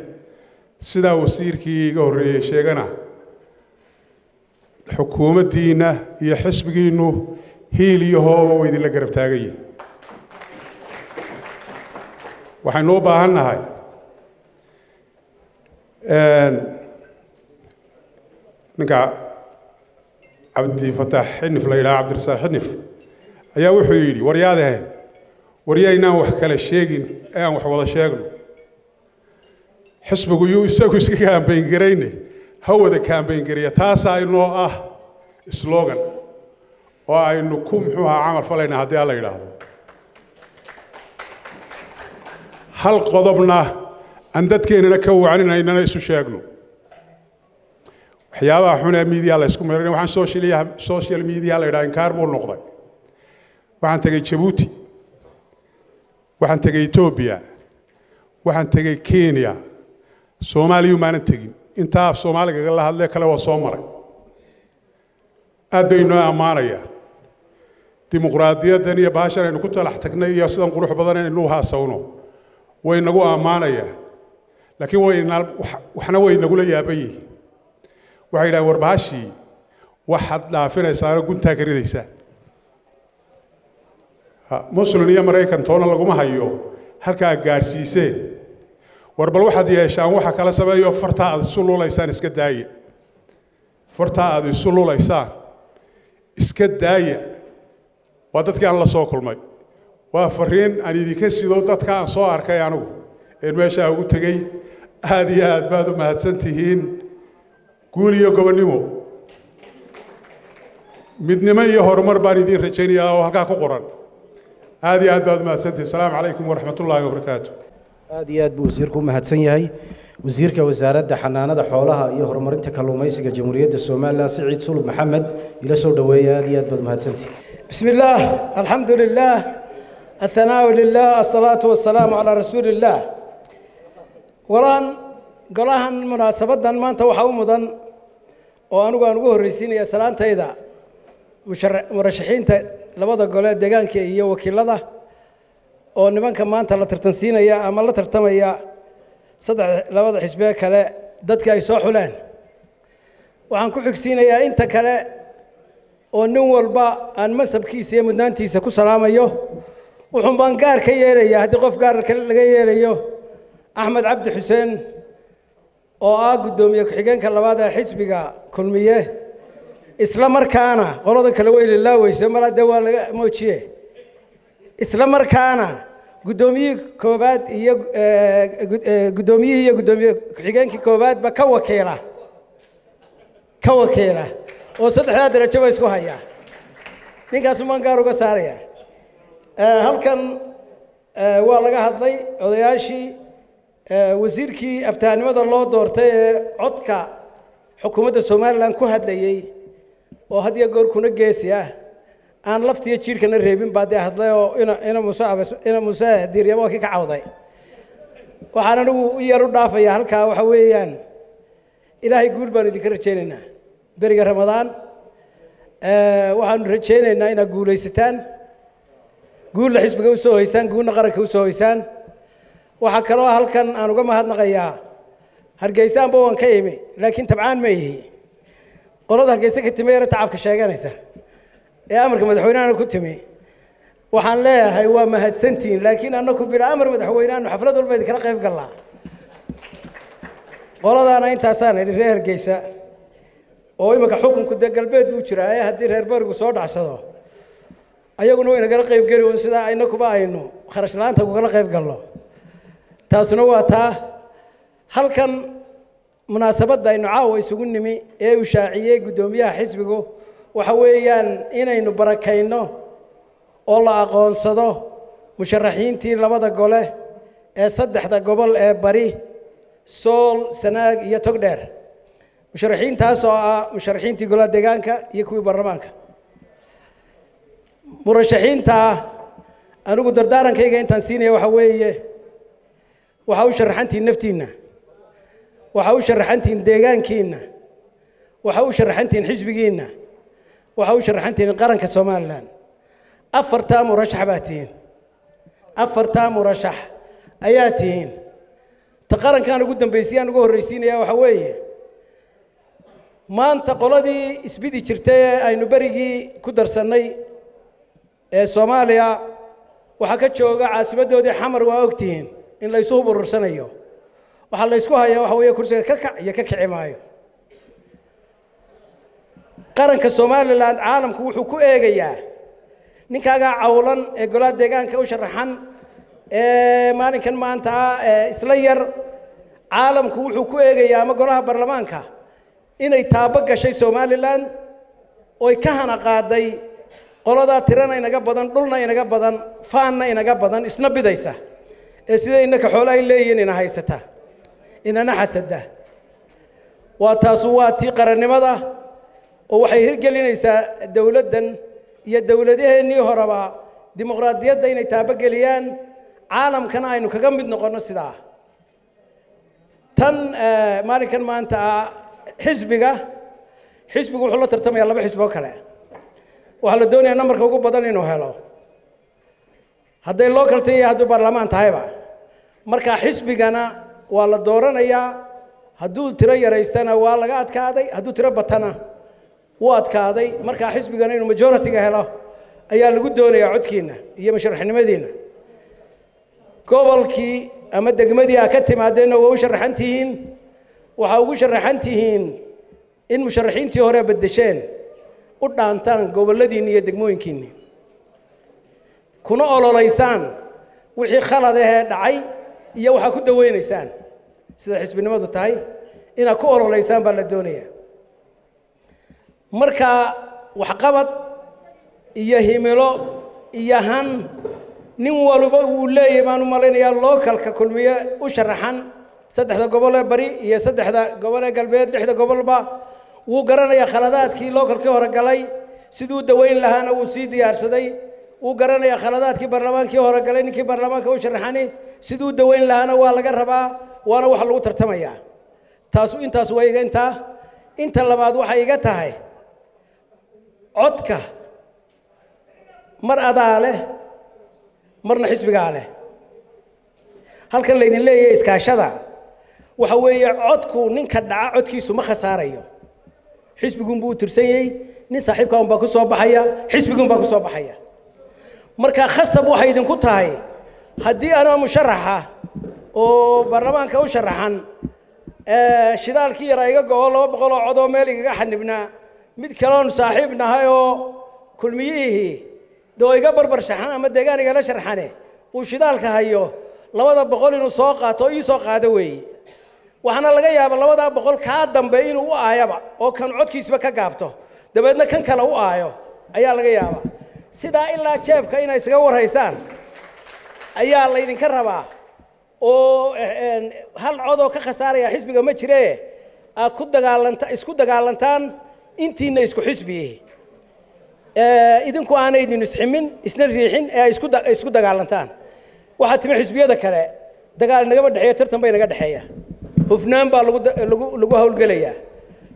Sidaa wasiirkii iga horreeyey sheegana, xukuumaddiinna iyo xisbigiinnu hiil iyo hooba way idinla garab taagan yihin. Waxaynu u baahan nahay ninka Cabdifataax Xinif la yidhaha, Cabdirasaaq Xinif ayaa wuxuu yidhi, waryaadaheen, waryaynaan wax kale sheegin ee aan wax wada sheegno. Xisbigu yuu isagu iska campaign garayne, ha wada campaign gareeya. Taasaa inoo ah slogan oo aynu ku muxuu ahaa camal falayna haddii alla yidhaahdo. Hal qodobna aan dadkeennana ka wacninaynana isu sheegno: waxyaabaha xun ee media la isku marin, waxaan social media la yidhaha, inkaar buu noqday. Waxaan tegey Jabuuti, waxaan tegey Etoobiya, waxaan tegey Kenya, Soomaaliyu maanan tegin. Intaa af Soomaaliga la hadlee kale waa soo maray. Aad bay inoo ammaanayaan dimuqraadiyaddan iyo bahashan aynu ku talax tagnay iyo sidan qurux badan inaynu haasawno, way nagu ammaanayaan, laakiin wayna waxna way nagula yaaban yihiin. Waxay yidhahdeen, war bahashii waxaad dhaafinaysaano guntaa ka ridaysaan. Muslim iyo Maraykan toona laguma hayo halkaa gaadhsiiseen. War bal waxaad yeeshaan waxa kala sameeyo, fartaa aad isu lulaysaan iska daaya, fartaa aad isu lulaysaan iska daaya. Waa dadkii aan la soo kulmay, waa fariin aan idinka sido dadka aan soo arkay anigu een meeshaa ugu tegey. Aad iyo aad baad u mahadsan tihiin. Guul iyo gobonnimo, midnimo iyo horumar baan idiin rajaynayaa oo halkaa ku qoran. Aad iyo aad baad u mahadsantihiin. Asalaamu calaykum waraxmat ullaahi wabarakaatu. Aad iyo aad buu wasiirku u mahadsan yahay. Wasiirka Wasaaradda Xanaanada Xoolaha iyo Horumarinta Kalluumaysiga Jamhuuriyadda Somalilan, Siciid Sulub Maxamed, ila soo dhoweeya. Aad iyo aad baad mahadsantihi. بسم الله، الحمد لله، الثناء لله، الصلاة والسلام على رسول الله. Walaan golahan munaasabadan maanta waxaa u mudan oo anigu aan ugu horreysiinaya salaantayda murashaxiinta labada gole, deegaanka iyo wakiilada, oo nimanka maanta la tartansiinaya ama la tartamaya saddex labada xisbee kale dadka ay soo xuleen. Waxaan ku xigsiinayaa inta kale oo nin walba aan mansabkiisa iyo mudnaantiisa ku salaamayo. Wuxuun baan gaar ka yeelayaa, haddii qof gaar laga yeelayo, Axmed Cabdi Xuseen oo ah guddoomiye ku-xigeenka labaad ee xisbiga Kulmiye, isla markaana qolada kale way lilaaweyso mar haddee waa laga moojiye, isla markaana guddoomiyihii koowaad iyo guddoomiyihii iyo guddoomiye ku-xigeenkii koowaadba ka wakiila oo saddexdaa darajo ba isku hayaa. Ninkaasu maan gaar uga saaraya. Halkan waa laga hadlay odayaashii, wasiirkii aftahanimada loo doortay ee codka xukuumadda Somalilan ku hadlayey oo had iyo goor kuna geesi ah, aan laftiyo jiirkana reebin baa dee hadlay oo ina Muuse Abes, ina Muuse Diiryamo waa kii ka cawday. Waxaan anigu u yar u dhaafaya halkaa waxa weeyaan, Ilaahay guul baanu idinka rajaynaynaa. Beriga Ramadaan waxaanu rajaynaynaa inaad guulaysataan, guulna xisbiga u soo hoysaan, guulna qaranka u soo hoysaan. Waxaa kaloo halkan aan uga mahadnaqayaa Hargeysaanba waan ka imi, laakiin tabcaan ma ihi. Qolada Hargeysa ka timi yara tacabka sheeganaysa ee amarka madaxweynehana ku timi, waxaan leeyahay waa mahadsantihiin, laakiin annaku bila amar madaxweyneanu xaflad walba idinkala qayb galnaa. Qoladaana intaasaan idhi reer Hargeysa oo iminka xukunku dee galbeed buu jiraa ee haddii reer barigu soo dhacsado ayaguna way nagala qayb geli un sidaa inakuba aynu kharash la-aanta kugala qayb galno. Taasuna waa taa. Halkan munaasabadda aynu caawa isugu nimi ee uu shaaciyey guddoomiyaha xisbigu waxa weeyaan inaynu barakayno oo la aqoonsado musharaxiintii labada gole ee saddexda gobol ee bari. Sool, Sanaag iyo Togdheer. Musharaxiintaas oo ah musharaxiintii golaha deegaanka iyo kuwii baarlamaanka. Murashaxiinta anigu dardaarankayga intaan siinaya waxa weeye: waxaa u sharaxantihiin naftiinna, waxaa u sharaxantihiin deegaankiinna, waxaa u sharaxantihiin xisbigiinna, waxaa u sharaxantihiin qaranka Somaliland. Afartaa murashax baa tihiin, afartaa murashax ayaa tihiin. Ta qarankaan ugu dambaysiyaan ugu horraysiinaya waxa weeye, maanta qoladii isbidi jirtay ee aynu berigii ku darsannay ee Soomaaliya waxaa ka jooga caasimaddoodii Xamar. Waa ogtihiin in laysu hub urursanayo. Waxaa laysku hayaa waxa weeye kursiga ka kac iyo ka kici maayo. Qaranka Somaliland caalamku wuxuu ku eegayaa ninkaagaa cawlan ee golaha deegaanka u sharaxan ee maalinkan maanta ah ee isla yar. Caalamku wuxuu ku eegayaa ama golaha baarlamaanka inay taabo gashay Somaliland oy ka hana qaaday qoladaa tirana inaga badan, dhulna inaga badan, faanna inaga badan, isna bidaysa ee sida innaka xoolo ay leeyihiin ina haysata, inana xasada. Waa taasu, waa tii qarannimada oo waxay hirgelinaysaa dowladdan iyo dowladaheennii horeba dimuqraadiyadda inay taabogeliyaan, caalamkana aynu kaga mid noqonno sidaa. Tan maalinkan maanta ah xisbiga, xisbigu wuxuu la tartamayaa laba xisbi oo kale. Waxaa la doonayaa nambarka ugu badan inuu helo, hadday local tahay iyo hadduu baarlamaan tahayba. Marka xisbigana waa la dooranayaa. Hadduu tiro yaraystana waa laga adkaaday, hadduu tiro batana wuu adkaaday. Marka xisbigana inuu majority-ga helo ayaa lagu doonayaa codkiina iyo musharaxnimadiina. Gobolkii ama degmadii aa ka timaadeenna waa u sharaxan tihiin. Waxaa ugu sharaxan tihiin in musharaxiintii hore beddesheen u dhaantaan gobolladiinni iyo degmooyinkiinni, kuna ololeysaan wixii khalad ahee dhacay iyo waxaa ku daweynaysaan. Sida xisbinimadu tahay inaad ku ololeysaan baa la doonayaa. Marka waxqabad iyo himilo iyo han nin walba uu leeyahay baan u malaynayaa localka Kulmiye u sharaxan saddexda gobol ee bari iyo saddexda gobol ee galbeed, lixda gobolba wuu garanayaa. Khaladaadkii localkii hore galay siduu daweyn lahaana wuu sii diyaarsaday. Wuu garanayaa khaladaadkii baarlamaankii hore galay, ninkii baarlamaanka u sharaxani siduu daweyn lahaana waa laga rabaa, waana waxa lagu tartamayaa. Taasu intaas waa iga intaa. Inta labaad waxay iga tahay codka mar adaa leh, marna xisbigaa leh. Halkan laydin leeyahay iskaashada waxa weeye codku ninka dhaca codkiisu ma khasaarayo, xisbigunbuu u tirsan yahay. Nin saaxiibka unbaa ku soo baxaya, xisbigunbaa ku soo baxaya. Marka khasab waxay idinku tahay haddii anaa musharaxa oo baarlamaanka u sharaxan shidaalkii yaraa iga go'o, 200 oo cod oo meel igaga xanibnaa, mid kaloon saaxiib nahay oo Kulmiyihii doo iga barbar shaxan ama deegaan igala sharxane uu shidaalka hayo, 200 inuu soo qaato oo ii soo qaado weeye. Waxaana laga yaaba 200 kaa dambe inuu u aayaba oo kan codkiisba ka gaabto, dabeedna kan kale u aayo ayaa laga yaabaa. Sidaa ilaa jeebka inay isaga warhaysaan ayaa laydinka rabaa oo hal codoo ka khasaaraya xisbiga ma jire aad ku dagaalanta, isku dagaalantaan intiina isku xisbiyihi, idinku aanay idin isximin, isna riixin ee ay isku dagaalantaan. Waxaa timi xisbiyada kale dagaal inagama dhexeeya, tartan bay inaga dhexeeya. Hufnaan baa lagu hawlgelayaa.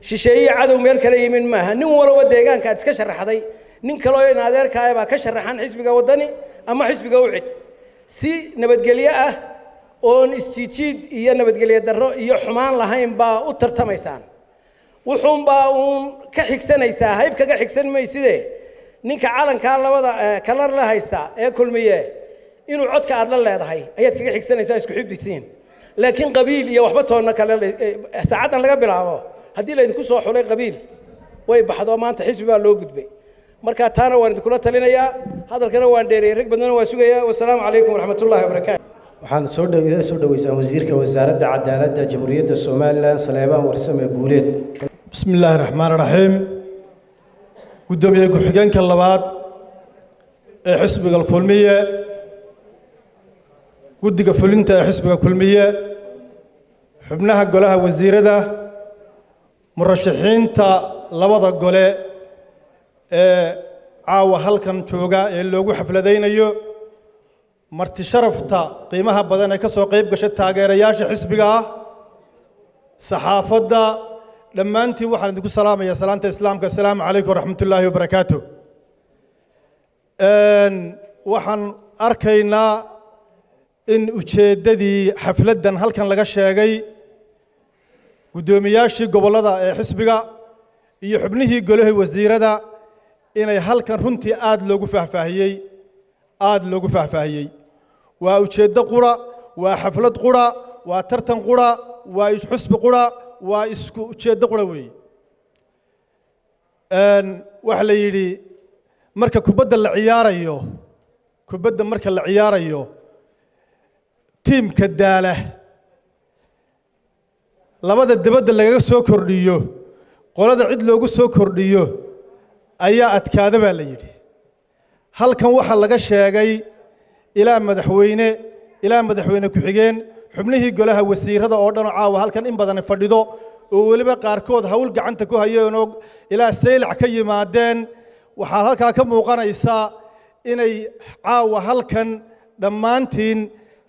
Shisheeye cadow meel kale yimin maaha. Nin walba deegaanka aad iska sharaxday nin kaloo in adeerkaaya baa ka sharaxan xisbiga Waddani ama xisbiga UCID. Si nabadgelyo ah oon isjiidjiid iyo nabadgelyo darro iyo xumaan lahayn baa u tartamaysaan. Wuxuunbaa uun ka xigsanaysaa, hayb kaga xigsan mayside, ninka calankaa labada kalar la haysta ee Kulmiye inuu codka aad la leedahay ayaad kaga xigsanaysaa, isku xibdisiin. Laakiin qabiil iyo waxba toonna kale saacaddan laga bilaabo haddii laydinku soo xulay qabiil way baxdo, maanta xisbi baa loo gudbay. Marka taana waan idinkula talinayaa. Hadalkana waan dheereeyey, rag badnana waa sugayaa. Wasalaamu calaykum waraxmatullaahi wabarakaatu. Waxaan soo dhaweysaan wasiirka wasaaradda cadaaladda Jamhuuriyadda Somaliland, Saleebaan Warsame Guuleed. بسم الله الرحمن الرحيم. قدومي ku-xigeenka labaad ee xisbiga Kulmiye, guddiga fulinta ee xisbiga Kulmiye, Xubnaha golaha wasiirada, murashaxiinta labada gole ee caawa halkan jooga ee loogu xafladaynayo, marti sharafta qiimaha badan ee ka soo qayb gashay, taageerayaasha xisbiga ah, saxaafadda, dhammaantiin waxaan idinku salaamayaa salaanta islaamka. Assalaamu calaykum waraxmatullaahi wabarakaatu. Waxaan arkaynaa in ujeeddadii xafladdan halkan laga sheegay, guddoomiyaashii gobollada ee xisbiga iyo xubnihii golahii wasiirada inay halkan runtii aada loogu faahfaahiyey, aada loogu faahfaahiyey. Waa ujeeddo qura, waa xaflad qura, waa tartan qura, waa xusbi qura, waa isku ujeeddo qura weeye. Waxa la yidhi, marka kubadda la ciyaarayo, kubadda marka la ciyaarayo, tiimka daala labada dibadda lagaga soo kordhiyo, qolada cid loogu soo kordhiyo ayaa adkaada, baa la yidhi. Halkan waxaa laga sheegay ilaa madaxweyne, ilaa madaxweyne ku-xigeen, xubnihii golaha wasiirada oo dhan oo caawa halkan in badani fadhido, oo weliba qaarkood hawl gacanta ku hayeen oo ilaa Saylac ka yimaadeen. Waxaa halkaa ka muuqanaysaa inay caawa halkan dhammaantiin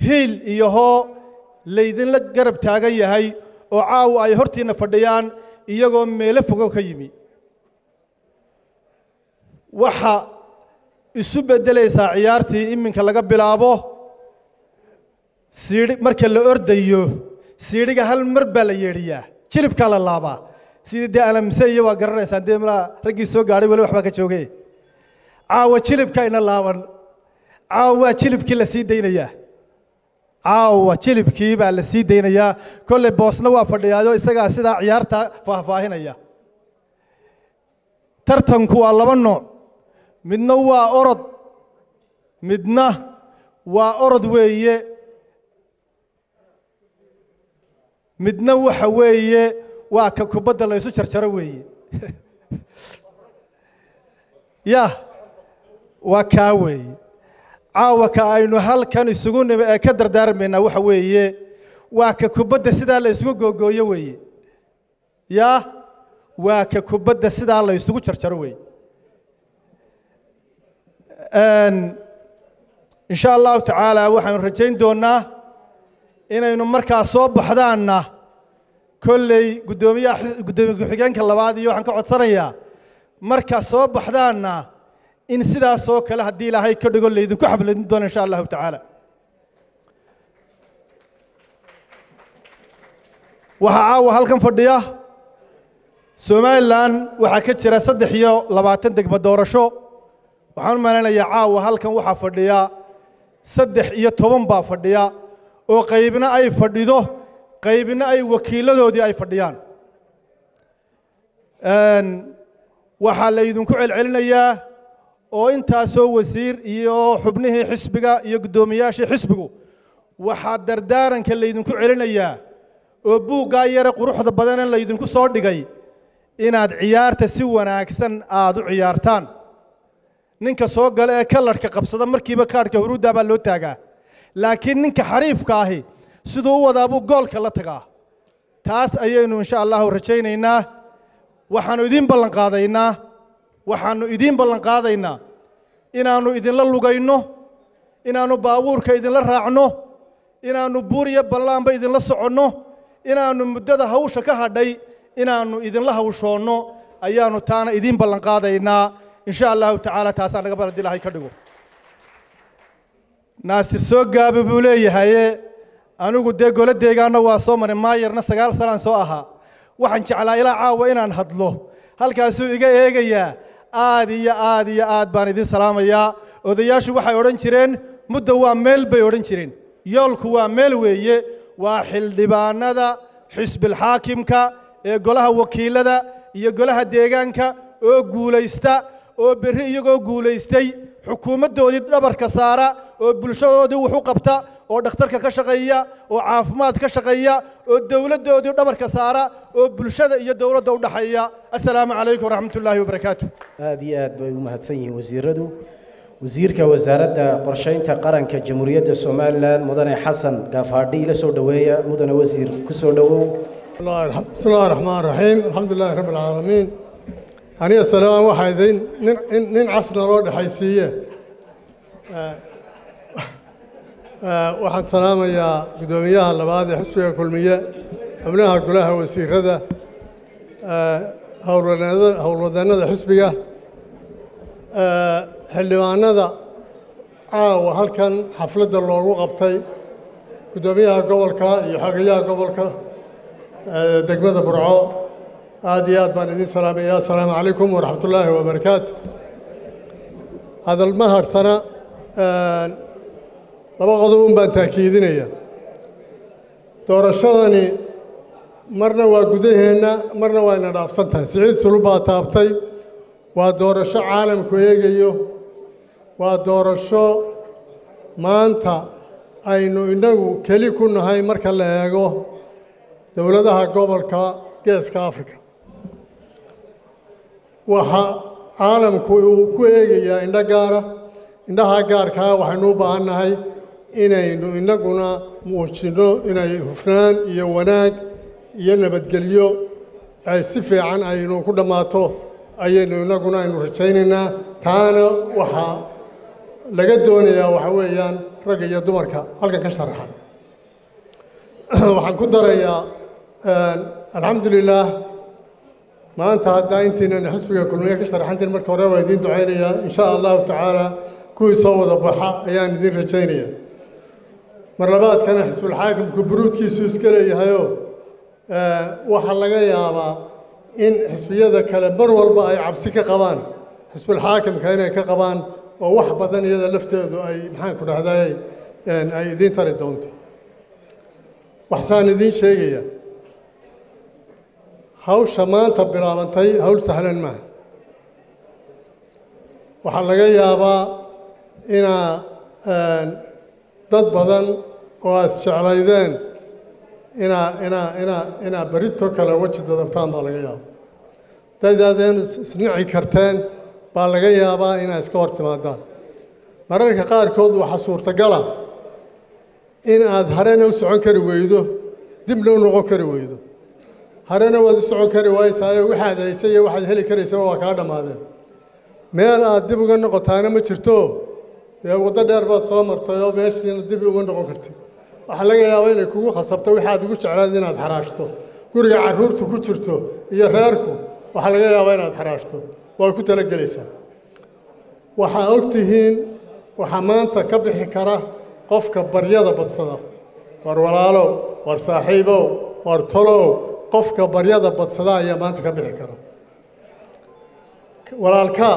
hiil iyo hoo laydinla garab taagan yahay, oo caawa ay hortiinna fadhiyaan iyagoo meelo fogo ka yimi. Waxa isu beddelaysaa ciyaartii iminka laga bilaabo siidhi. Marka la ordayo siidhiga hal mar baa la yeedhiyaa, jilibkaa la laabaa. Sidii dee alamse iyo waa garanaysaan dee, malaa raggii soo gaadhay weli waxbaa ka joogay. Caawa jilibka ina laaban, caawa waa jilibkii la sii daynayaa, caawa jilibkii baa la sii daynayaa. Kolley boosna waa fadhiyaayo, isagaa sidaa ciyaarta faahfaahinaya. Tartanku waa laba nooc: midna waa orod, midna waa orod weeye, midna waxa weeye waa ka kubadda la isu jarjaro weeye. Ya waa kaa weeye. Caawa ka aynu halkan isugu nimi ee ka dardaarmaynaa waxa weeye waa ka kubadda sidaa la isugu googooyo weeye. Ya waa ka kubadda sidaa la isugu jarjaro weeye. Insha Allahu tacaala waxaanu rajayn doonnaa inaynu markaa soo baxdaanna. Kolley guddoomiyaha, guddoomiye ku-xigeenka labaad iyo waxaan ka codsanayaa markaa soo baxdaanna in sidaasoo kale, haddii Ilaahay ka dhigo, laydinku xafladin doono insha Allahu tacaala. Waxaa caawa halkan fadhiya, Somalilan waxaa ka jira 23 degmo doorasho. Waxaan u malaynayaa caawa halkan waxaa fadhiya 13 baa fadhiya, oo qaybna ay fadhido, qaybna ay wakiiladoodii ay fadhiyaan. Waxaa la idinku celcelinayaa oo intaasoo wasiir iyo xubnihii xisbiga iyo guddoomiyaashii xisbigu waxaa dardaaranka laydinku celinayaa oo buuggaa yare quruxda badana laydinku soo dhigay inaad ciyaarta si wanaagsan aad u ciyaartaan. Ninka soo gala ee kalarka qabsada markiiba kaadhka huruuddaa baa loo taagaa, laakiin ninka xariifka ahi siduu u wadaabuu goolka la tagaa. Taas ayaynu insha Allahu rajaynaynaa. Waxaannu idiin ballan qaadaynaa, waxaannu idiin ballan qaadaynaa inaannu idinla lugayno, inaannu baabuurka idinla raacno, inaannu buur iyo ballaanba idinla soconno, inaannu muddada hawsha ka hadhay inaannu idinla hawshoonno ayaannu taana idiin ballan qaadaynaa insha Allahu tacaala. Taasaa naga ballan Ilaahay ka dhigo. Naasir soo gaabi buu leeyahaye. Anigu dee golo deegaanna waa soo maray, maayarna 9 sanaan soo ahaa. Waxaan jeclaa ilaa caawa inaan hadlo, halkaasuu iga eegayaa. Aad iyo aad iyo aad baan idin salaamayaa. Odayaashu waxay odhan jireen mudda waa meel bay odhan jireen, yoolku waa meel weeye. Waa xildhibaanada xisbilxaakimka ee golaha wakiilada iyo golaha deegaanka oo guulaysta, oo berri iyagoo guulaystay xukuumaddoodii dhabarka saara, oo bulshadoodii wax u qabta, oo dhakhtarka ka shaqeeya, oo caafimaad ka shaqeeya, oo dowladdoodii dhabarka saara, oo bulshada iyo dowladda u dhaxeeya. Assalaamu calaykum waraxmatullaahi wabarakaatu. Aad iyo aad bay u mahadsan yihiin wasiiradu. Wasiirka wasaaradda qorsheynta qaranka Jamhuuriyadda Somaliland mudane Xasan Gaafadhi ila soo dhaweeya. Mudane wasiir, ku soo dhawow. بسم الله الرحمن الرحيم، الحمد لله رب العالمين. Aniga salaam waxaa idin nin casna loo dhexaysiiye. Waxaan salaamayaa guddoomiyaha labaad ee xisbiga Kulmiye, xubnaha golaha wasiirada, howlwadeennada xisbiga, xildhibaanada caawa halkan xafladda loogu qabtay, guddoomiyaha gobolka iyo xogeyaha gobolka degmada Burco. Aad iyo aad baan idin salaamaya. Asalaamu calaykum waraxmat ullaahi wabarakaatu. Hadal ma harsana, laba qodob un baan taakiidinaya. Doorashadani marna waa gudaheenna, marna waa ina dhaafsan tahay. Siciid Sulub baa taabtay. Waa doorasho caalamku eegayo, waa doorasho maanta aynu innagu keli ku nahay marka la eego dowladaha gobolka Geeska Africa. Waxa caalamku uu ku eegayaa indho gaara. Indhaha gaarkaa waxaynu u baahan nahay inaynu innaguna muujinno inay hufnaan iyo wanaag iyo nabadgelyo ay si fiican aynu ku dhammaato ayaynu innaguna aynu rajaynaynaa. Taana waxaa laga doonayaa waxa weeyaan ragga iyo dumarka halkan ka sharaxan. Waxaan ku darayaa, alxamdulilaah, maanta haddaa intiinan xisbiga Kulmiye ka sharaxantiin, marka hore waa idiin ducaynayaa. Insha Allahu tacaala kuwii soo wada baxa ayaan idiin rajaynaya. Mar labaadkana xisbulxaakimku buruudkiisu iska leeyahayoo waxaa laga yaabaa in xisbiyada kale mar walba ay cabsi ka qabaan xisbulxaakimka inay ka qabaan, oo wax badan iyada lafteedu ay, maxaan ku dhahday, ay idiin tari doonto. Waxsaan idiin sheegaya, hawsha maanta bilaabantay hawl sahlan maaha. Waxaa laga yaabaa inaa dad badan oo aad jeclaydeen inaa berito kale weji dadabtaan baa laga yaabaa. Dadaadeen isnici karteen baa laga yaabaa inaa iska hor timaadaan. Mararka qaarkood waxaa suurtagala in aad harena u socon kari weydo, dibna u noqon kari weydo. Harena waad u socon kari waysaayo, waxaad haysay iyo waxaad heli karaysaba waa kaa dhammaadeen. Meel aad dib uga noqotaana ma jirto, dee waddo dheer baad soo martay oo meeshiina dib uga noqon kartid. Waxaa laga yaabaa inay kugu khasabto waxaad ugu jeclaad inaad xaraashto. Guriga carruurtu ku jirto iyo reerku waxaa laga yaabaa inaad xaraashto. Waa ku talagelaysaa. Waxaa og tihiin waxaa maanta ka bixi kara qofka baryada badsada. War walaalow, war saaxiibow, war tolow, qofka baryada badsada ayaa maanta ka bixi kara. Walaalkaa,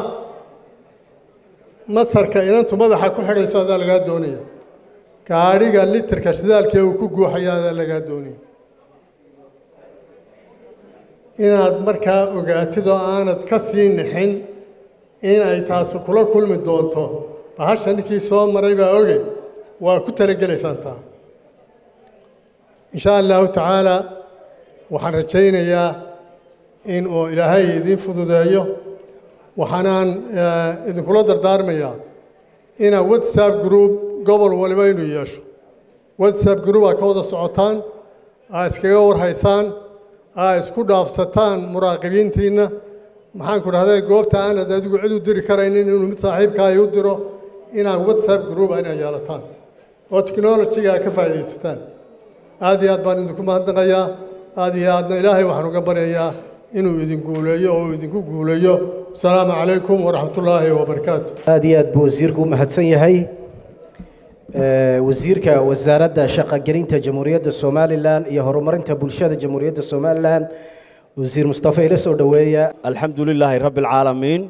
masarka inantu madaxa ku xidhayso adaa lagaa doonaya. Gaadhiga litirka shidaalkee uu ku guuxaya adaa lagaa doonaya. Inaad markaa ogaatid oo aanad ka sii nixin inay taasu kula kulmi doonto, bahasha ninkii soo maray baa oge, waa ku talagelaysaan taa. Insha Allahu tacaala waxaan rajaynayaa in uu Ilaahay idiin fududeeyo. Waxaanaan idinkula dardaarmayaa inaa WhatsApp group gobol waliba inuu yeesho. WhatsApp group aa ka wada socotaan, aa iskaga warhaysaan, aa isku dhaafsataan muraaqibiintiinna. Maxaan ku dhahday, goobta aanad adigu cid u diri karaynin inuu mid saaxiibkaa u diro, inaad WhatsApp group inaa yeelataan oo technology-ga ka faa'iidaysataan. Aad iyo aad baan idinku mahadnaqayaa. Aad iyo aadna Ilaahay waxaan uga baryayaa inuu idin guuleeyo oo uu idinku guuleeyo. Asalaamu calaykum waraxmat ullaahi wabarakaatu. Aad iyo aad buu wasiirku u mahadsan yahay. Wasiirka wasaaradda shaqogelinta Jamhuuriyadda Somaliland iyo horumarinta bulshada Jamhuuriyadda Somaliland, wasiir Mustafa, ila soo dhoweeya. Alxamdu lilaahi rabbi alcaalamiin.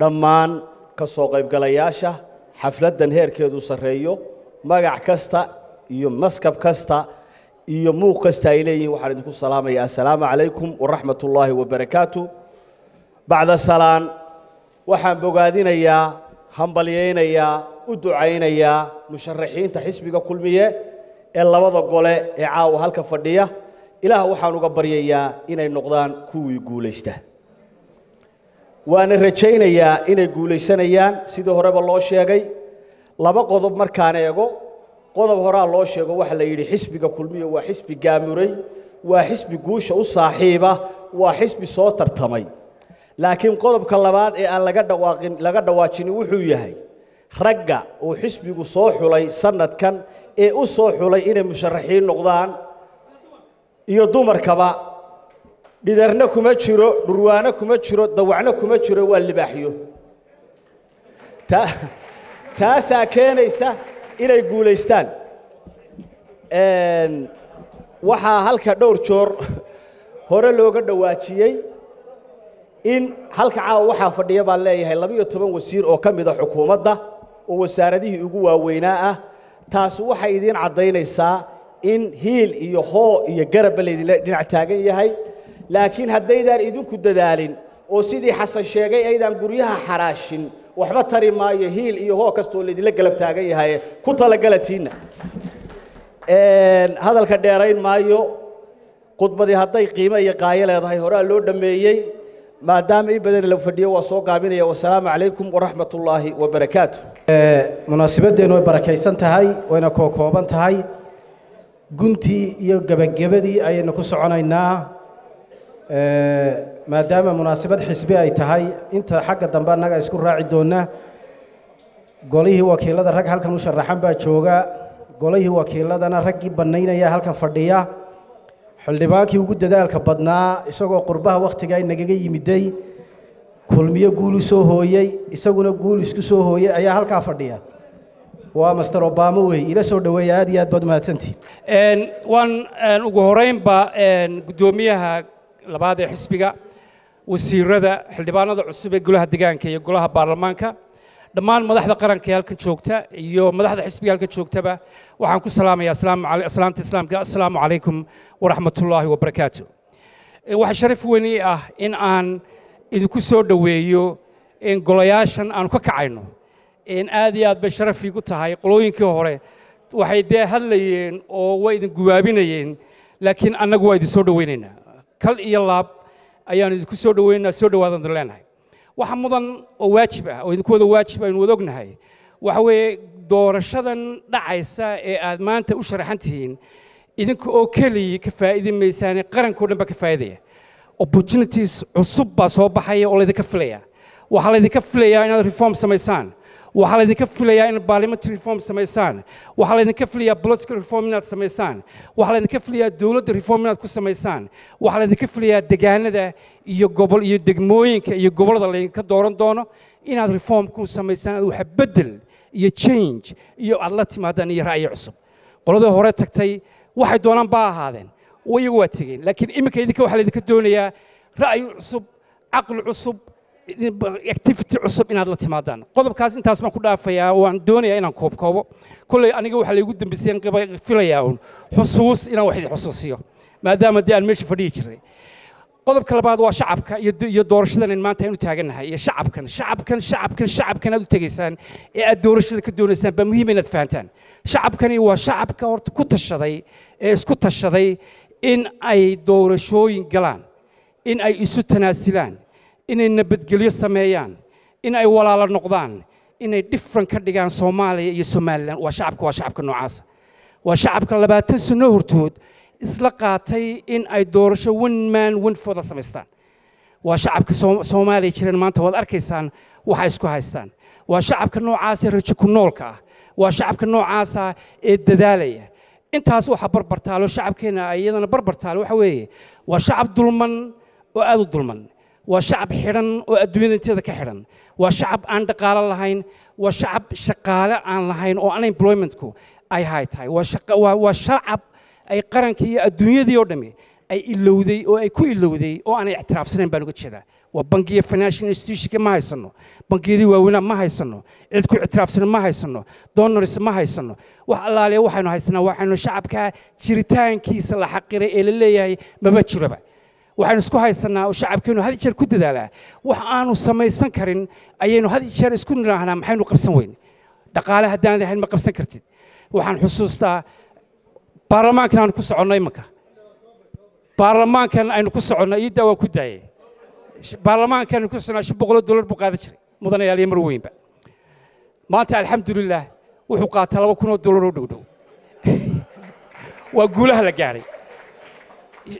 Dhammaan ka soo qaybgalayaasha xafladdan heerkeedu sarreeyo, magac kasta iyo maskab kasta iyo muuq kasta ay leeyihiin, waxaan idinku salaamayaa assalaamu calaykum waraxmat ullaahi wabarakaatu. Bacda salaan, waxaan bogaadinayaa, hambalyaynayaa, u ducaynayaa musharaxiinta xisbiga Kulmiye ee labada gole ee caawa halka fadhiya. Ilaah waxaan uga baryayaa inay noqdaan kuwii guulaysta. Waana rajaynayaa inay guulaysanayaan sidii horeba loo sheegay. Laba qodob markaan eego, qodob horaa loo sheego, waxa la yidhi xisbiga Kulmiye waa xisbi gaamuray, waa xisbi guusha u saaxiiba, waa xisbi soo tartamay. Laakiin qodobka labaad ee aan laga dhawaaqin laga dhawaajinin wuxuu yahay ragga uu xisbigu soo xulay sanadkan ee u soo xulay inay musharaxiin noqdaan iyo dumarkaba, dhidarna kuma jiro, dhurwaano kuma jiro, dawacna kuma jiro, waa libaaxyo. Taasaa keenaysa inay guulaystaan. Waxaa halka dhowr joor hore looga dhawaajiyey in halka caawa waxaa fadhiya baan leeyahay 12 wasiir oo ka mid a xukuumadda oo wasaaradihii ugu waaweynaa ah. Taasi waxay idiin caddaynaysaa in hiil iyo hoo iyo garabba laydinla dhinac taagan yahay. Laakiin haddaydaan idinku dadaalin oo sidii Xasan sheegay aydaan guryaha xaraashin, waxba tari maayo hiil iyo hoo kastoo laydinla galab taagan yahay. Ku talagalatiinna. Hadalka dheerayn maayo, khudbadii hadday qiimo iyo qaayo leedahay horaa loo dhammeeyey. Maadaama in badan la fadhiyo waa soo gaabinaya. Wasalaamu calaykum waraxmat ullaahi wabarakaatu. Munaasabadeennu way barakaysan tahay, wayna kookooban tahay. Guntii iyo gebagabadii ayaynu ku soconaynaa. Maadaama munaasabad xisbi ay tahay, inta xagga dambe annaga isku raaci doona. Golihii wakiilada rag halkan u sharaxan baa jooga, golihii wakiiladana raggii bannaynaya halkan fadhiya. Xildhibaankii ugu dadaalka badnaa isagoo qurbaha wakhtiga nagaga yimiday, Kulmiyo guul u soo hooyey, isaguna guul isku soo hooyey ayaa halkaa fadhiya, waa Master Obama wey. Ila soo dhaweeya, aad iyo aad baad mahadsantihin. Waan ugu horeynba guddoomiyaha labaad ee xisbiga, wasiirada, xildhibaanada cusub ee golaha deegaanka iyo golaha baarlamaanka, dhammaan madaxda qaranka ee halkan joogta iyo madaxda xisbiga halkan joogtaba waxaan ku salaamayaa salaamta islaamka, assalaamu calaykum waraxmatullaahi wabarakaatu. Waxaa sharaf weyn ii ah in aan idinku soo dhoweeyo in golayaashan aanu ka kacayno. In aad iyo aad bay sharaf iigu tahay. Qolooyinkii hore waxay dee hadlayeen oo way idin gubaabinayeen, laakiin annagu waa idin soo dhoweynaynaa, kal iyo laab ayaanu idinku soo dhoweynaynaa. Soo dhowaadan idin leenahay. Waxa mudan oo waajib ah oo idinku wada waajib aynu wada ognahay waxa weeye doorashadan dhacaysa ee aad maanta u sharaxan tihiin idinka oo keliya ka faa'iidi maysaane, qarankoo dhan baa ka faa'iidaya. Opportunities cusub baa soo baxaya oo laydinka filaya. Waxaa laydinka filayaa inaad reform samaysaan, waxaa laydinka filayaa inaad parliamentary reform samaysaan, waxaa laydinka filayaa political reform inaad samaysaan, waxaa laydinka filayaa dowladda reform inaad ku samaysaan, waxaa laydinka filayaa degaanada iyo gobol iyo degmooyinka iyo gobollada laydinka dooran doono inaad reform ku samaysaan, aad waxa bedel iyo change iyo aad la timaadaan iyo ra'yi cusub. Qoladii hore tagtay waxay doonaan baa ahaadeen, iyagu waa tegeen, laakiin iminka idinka waxaa laydinka doonayaa ra'yi cusub, caqli cusub, activity cusub inaad la timaadaan. Qodobkaas intaas baan ku dhaafayaa. Waan doonayaa inaan koobkoobo. Kolley aniga waxaa laygu dambeysay filayaa uun xusuus inaan wax idin xusuusiyo, maadaama dee aan meesha fadhiyi jiray. Qodobka labaad waa shacabka iyo doorashadan in maanta aynu taagannahay iyo shacabkan shacabkan shacabkan shacabkan aad u tegaysaan ee aad doorashada ka doonaysaan baa muhiim inaad fahantaan. Shacabkani waa shacabka horta ku tashaday ee isku tashaday in ay doorashooyin galaan, in ay isu tanaasilaan, inay nabadgelyo sameeyaan, in ay walaalo noqdaan, inay different ka dhigaan Soomaaliya iyo Somaliland. Waa shacabka, waa shacabka noocaasa, waa shacabka 20 sano hortood isla qaatay in ay doorasho one man one vote samaystaan. Waa shacabka Soomaaliya jireen maanta waad arkaysaan waxa isku haystaan. Waa shacabka noocaasa rajo ku noolka ah, waa shacabka noocaasa ee dadaalaya. Intaas waxa barbartaalo shacabkeena iyadana barbartaalo waxa weeye waa shacab dulman oo aad u dulman, waa shacab xidhan oo adduunyada inteeda ka xidhan, waa shacab aan dhaqaalo lahayn, waa shacab shaqaale aan lahayn oo unemploymentku ay high tahay, waa shacab ay qarankii iyo adduunyadii oo dhammi ay ilowday oo ay ku ilowday oo aanay ictiraafsanayn baan uga jeedaa. Waa bangiya financial institutionka ma haysano, bangiyadii waaweynaa ma haysano, cid ku ictiraafsan ma haysano, donors ma haysano. Wax allaaliya waxaynu haysanaa waxaynu shacabka jiritaankiisa la xaqiray ee la leeyahay maba jiroba. Waxaynu isku haysanaa oo shacabkeenu had iyo jeer ku dadaalaa wax aanu samaysan karin ayaynu had iyo jeer isku nidhaahnaa maxaynu qabsan weyn. Dhaqaale haddaanad ahayn ma qabsan kartid. Waxaan xusuustaa baarlamaankan aanu ku soconno imanka, baarlamaankan aynu ku soconno iiddaa waan ku daayey Baarlamaankan ku sanaa $500 buu qaadan jiray, mudanayaal iyo marweynba. Maanta alxamdulilah wuxuu qaataa $2,000 oo dhow dhow. Waa guulaha la gaaray.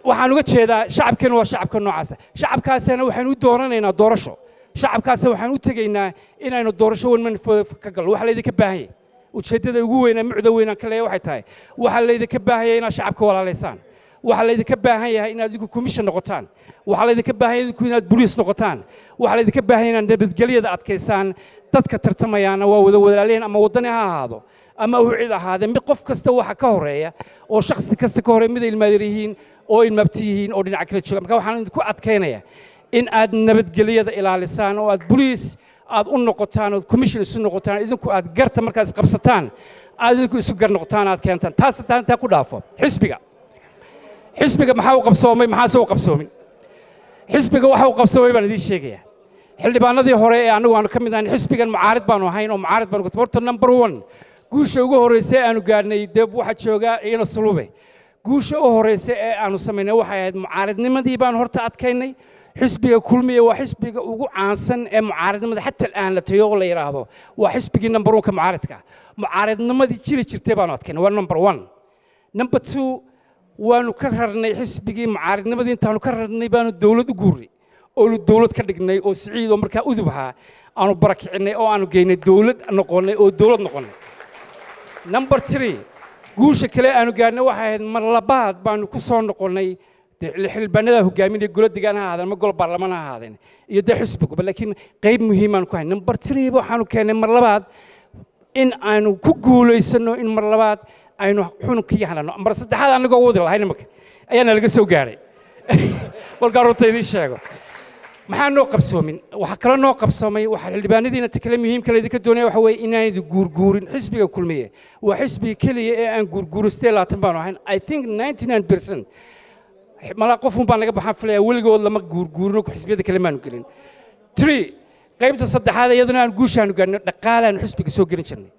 Waxaan uga jeedaa shacabkeenu waa shacabka noocaasa. Shacabkaasina waxaynu u dooranaynaa doorasho. Shacabkaasina waxaan u tegaynaa inaynu doorasho wan ka galno. Waxa laydinka baahan yahay, ujeeddada ugu weynaa, mucda weynaan ka leeyahay waxay tahay, waxaa laydinka baahan yahay inaad shacabka walaalaysaan. Waxaa laydinka baahan yahay inaad idinku commission noqotaan. Waxaa laydinka baahan yahay idinku inaad boliis noqotaan. Waxaa laydinka baahan yahay inaad nabadgelyada adkaysaan. Dadka tartamayaana waa wada walaaleen, ama waddani ha ahaado ama uu cid ahaadee, mid qof kasta waxa ka horeeya oo shakhsi kasta ka horeeya mid ay ilmaadeer yihiin oo ilmaabti yihiin oo dhinaca kala jooga. Marka waxaan idinku adkaynayaa in aad nabadgelyada ilaalisaan oo aad boliis aad u noqotaan, ood commission isu noqotaan, idinku aad garta markaad isqabsataan aad idinku isu gar noqotaan, aad keentaan taas. Haddaan intaa ku dhaafo xisbiga, xisbiga maxaa u qabsoomay, maxaase u qabsoomin? Xisbiga waxa u qabsoomay baan idiin sheegayaa. Xildhibaanadii hore ee anagu aanu ka mid ahayn xisbigan, mucaarid baanu ahayn oo mucaarid baanu. Horta number one, guusha ugu horreysay aanu gaadhnay, dee waxaa jooga ina sulube, guusha u horreysay ee aanu samaynay waxay ahayd mucaaridnimadii baanu horta adkaynay. Xisbiga Kulmiya waa xisbiga ugu caansan ee mucaaridnimada xataa al'aan la tayo oo la yidhaahdo waa xisbigii number one ka mucaaridka. Mucaaridnimadii jiri jirtay baanu adkaynay, waa number one. Number two, waanu ka rarnay xisbigii mucaaridnimadii. Intaanu ka rarnay baanu dowlad u guurnay oonu dowlad ka dhignay, oo Siciid oo markaa udub ahaa aanu barakicinay oo aanu geynay, dowlad noqonnay oo dowlad noqonnay. Number three, guusha kale aanu gaadhnay waxay ahayd mar labaad baanu ku soo noqonnay. Dee xildhibaanada hogaaminaya, golo degaan ha ahaadeen ama golo baarlamaan ha ahaadeen iyo dee xisbiguba, laakiin qayb muhiimaan ku hay. Number three, waxaanu keennay mar labaad in aanu ku guulaysano in mar labaad aynu xununkii hanano. Mar saddexaad anagoo wadi lahayn imaka ayaana laga soo gaaray. Markaan runta idiin sheego, maxaa noo qabsoomin? Waxaa kaloo noo qabsoomay, waxaa xildhibaanadiina ta kale muhiimka laydinka doonaya waxa weeye inaan idin guurguurin. Xisbiga Kulmiye waa xisbiga keliya ee aan guurguurin. 28 baanu ahayn, I think 99%, malaa qofun baa naga baxaan filaya. Weligood lama guurguurino, xisbiyada kale maanu gelin. Three, qaybta saddexaad iyaduna aan guushaanu gaarno, dhaqaalaanu xisbiga soo gelin jirnay.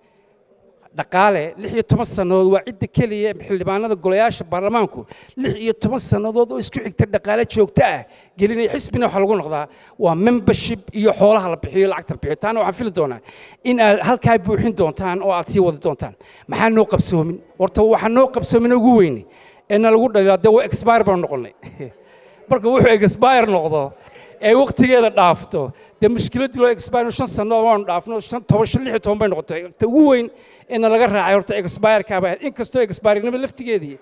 Dhaqaale 16 sannadood waa cidda keliya xildhibaanada golayaasha baarlamaanku 16 sannadood oo isku xigta dhaqaale joogto ah gelinaya. Xisbina waxaa lagu noqdaa waa membership iyo xoolaha la bixiyo, lacagta la bixiyo. Taana waxaan fili doonaa in aad halkaa buuxin doontaan oo aad sii wadi doontaan. Maxaa noo qabsoomin? Horta waxaa noo qabsoomin ugu weyne ee na lagu dhalilaa, dee waa expire baanu noqonnay. Marka wuxuu expire noqdo ee waqtigeeda dhaafto, dee mushkiladii loo expire 5 sano waanu dhaafno, 5, 10, 5, 16 bay noqotay. Ta ugu weyn ee na laga raacay horta expire-ka bay ahayd, inkastoo expire-nima laftigeedii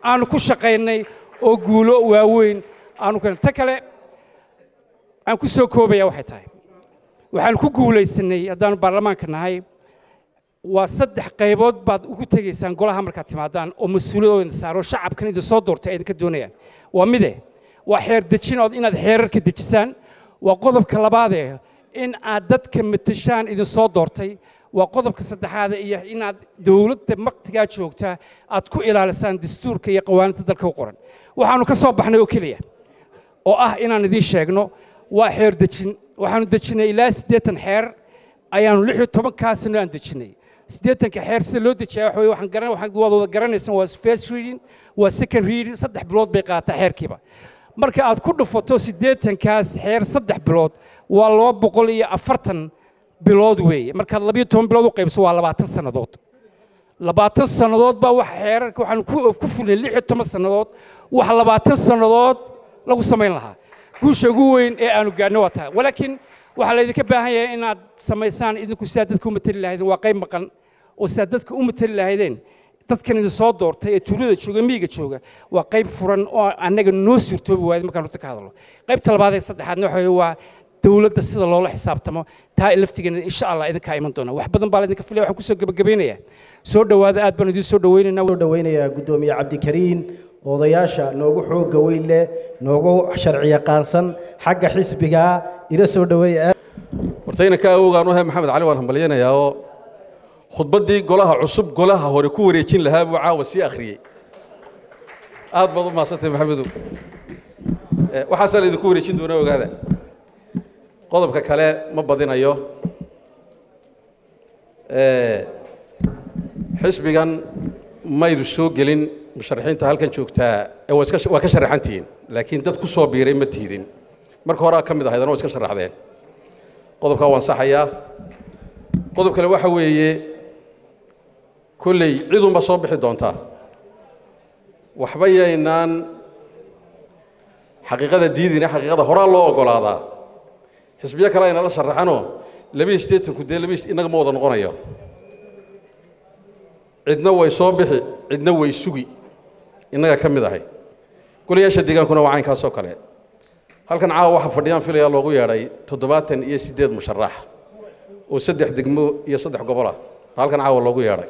aanu ku shaqaynay oo guulo waaweyn aanu keenay. Ta kale aan ku soo koobaya waxay tahay, waxaanu ku guulaysanay haddaanu baarlamaanka nahay waa saddex qaybood baad ugu tegaysaan golaha markaad timaadaan oo mas-uuliyadoo idin saaro, shacabkan idin soo doortay ay idinka doonayaan. Waa mide, waa xeer dejin ood inaad xeerarka dejisaan. Waa qodobka labaadee, in aad dadka matashaan idin soo doortay. Waa qodobka saddexaad, iyo inaad dowladda waqtigaa joogta aad ku ilaalisaan dastuurka iyo qawaaniinta dalka u qoran. Waxaanu ka soo baxnay oo keliya oo ah inaan idiin sheegno waa xeer dejin. Waxaanu dejinay ilaa 80 xeer ayaanu 16-kaa sano aan dejinay. 80-ka xeer sida loo dejiyaa waxa weye, waxaan garan, waxaan waad wada garanaysaan, waa first reading, waa second reading, 3 bilood bay qaataa xeerkiiba. Marka aad ku dhufato 80-kaas xeer 3 bilood, waa 240 bilood weeye. Markaad 12 bilood u qaybso, waa 20 sannadood. 20 sannadood baa wax xeerarka waxaanu ku fulnay 16 sannadood, wax 20 sannadood lagu samayn lahaa. Guusha ugu weyn ee aanu gaadhno waa tahay, walaakiin waxaa laydinka baahan yahay inaad samaysaan idinku sidaa dadka u matali lahaydeen. Waa qayb maqan oo sidaa dadka u matali lahaydeen, dadkan idin soo doortay ee tuulada jooga, miyiga jooga, waa qayb furan oo annaga noo suurtoobi waayay markaan runta ka hadlo. Qaybta labaad ee saddexaadna waxa weeye waa dowladda sida loola xisaabtamo. Taa laftigeena insha Allah idinkaa iman doona. Wax badan baa laydinka filaya. Waxaan kusoo gebagabeynayaa, soo dhowaada, aad baan idiin soo dhoweynaynaa. Soo dhoweynayaa guddoomiye Cabdikariin, odayaasha noogu xoogga weyn leh, noogu sharci yaqaansan xagga xisbiga, ila soo dhoweeya. Horta inanka awowgaan u ahay, Maxamed Cali, waan hambalyanayaa oo khudbaddii golaha cusub golaha hore ku wareejin lahaa buu caawa sii akhriyey. Aad baad u mahadsantahay, Maxamedow. Waxaasaa la idinku wareejin doonaa, ogaada. Qodobka kale ma badinayo. Xisbigan maydu soo gelin musharaxiinta halkan joogtaa ee waa iska waa ka sharaxantihiin, laakiin dad ku soo biiray ma tiidin. Marka horaa ka mid ahayd, anoo iska sharaxdeen. Qodobkaa waan saxayaa. Qodob kale waxa weeye, kolley cidunba soo bixi doontaa, waxba yaynaan xaqiiqada diidina, xaqiiqada horaa loo oggolaadaa. Xisbiyo kale aynala sharaxanoo 82-ku dee laba innaga ma wada noqonayo. Cidna way soo bixi, cidna way sugi, innaga ka mid ahay. Golayaasha deegaankuna waa caynkaasoo kale. Halkan caawa waxaa fadhiyaan filayaa loogu yeedhay 78 musharax oo 3 degmo iyo 3 gobol ah halkan caawa loogu yeedhay.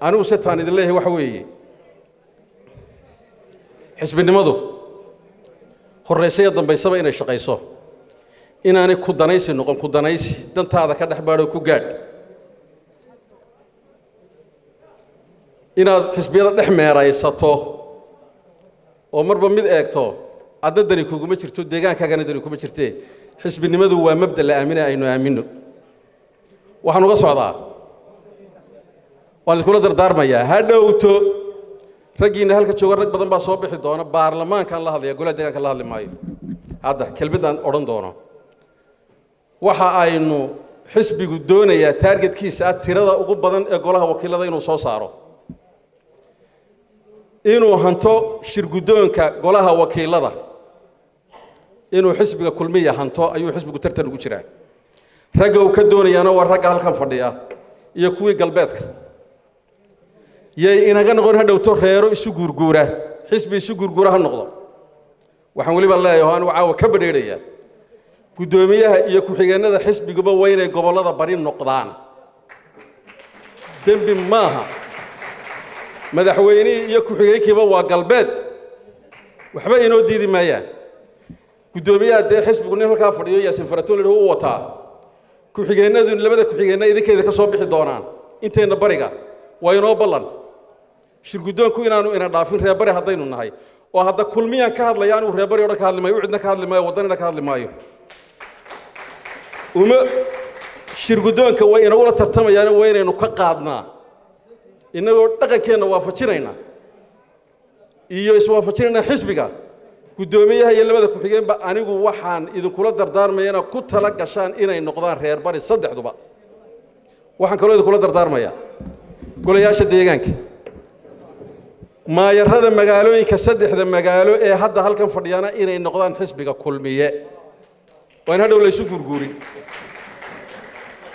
Anigu se taan idin leeyahay waxa weeye, xisbinimadu horraysa iyo dambaysaba inay shaqayso, inaanay ku danaysi noqon. Ku danaysi dantaada ka dhex baadho ku gaadh, inaad xisbiyada dhex meeraysato oo marba mid eegto, adda dani kuguma jirto, deegaankaagana dani kuma jirtee. Xisbinimadu waa mabda la aamina, aynu aamino. Waxaan uga socdaa, waan idinkula dardaarmayaa, ha dhowto raggiinna halka jooga rag badan baa soo bixi doona. Baarlamaankaan la hadlaya, golaha deegaanka la hadli maayo hadda. Kelmaddaan odhan doono, waxa aynu xisbigu doonayaa taargetkiisa ah tirada ugu badan ee golaha wakiilada inuu soo saaro, inuu hanto shirguddoonka golaha wakiilada, inuu xisbiga Kulmiya hanto ayuu xisbigu tartan ugu jiraa. Ragga uu ka doonayaana waa ragga halkan fadhiya iyo kuwii galbeedka. Yay inaga noqon ha dhowto reero isu guurguura, xisbi isu guurguura ha noqdo. Waxaan weliba leeyahay oo anigu caawa ka badheedhaya, guddoomiyaha iyo ku-xigeennada xisbiguba waa inay gobollada bari noqdaan. Dembi maaha, madaxweynihii iyo ku-xigeenkiiba waa galbeed, waxba inoo diidi maayaan. Guddoomiyaha dee xisbigu nin halkaa fadhiyo, Yaasin Faratoon lidhi, u wataa. Ku-xigeennadu, labada ku-xigeenna idinkayda ka soo bixi doonaan inteenna bariga. Waa inoo ballan shirguddoonku inaanu ina dhaafin reer bari haddaynu nahay. Oo hadda Kulmiyaan ka hadlaya anigu, reer bari o dhan ka hadli maayo, u cidna ka hadli maayo, waddanina ka hadli maayo. Uma shirguddoonka way inagula tartamayaan, waa inaynu ka qaadnaa innagoo dhaqankeenna waafajinayna iyo iswaafajinayna xisbiga. Guddoomiyaha iyo labada ku-xigeenba anigu waxaan idinkula dardaarmaya inaad ku tala gashaan inay noqdaan reer bari saddexduba. Waxaan kaloo idinkula dardaarmayaa golayaasha deegaanka, maayarada magaalooyinka saddexda magaalo ee hadda halkan fadhiyaana inay noqdaan xisbiga Kulmiye. Waa in hadhow laysu guurguurin.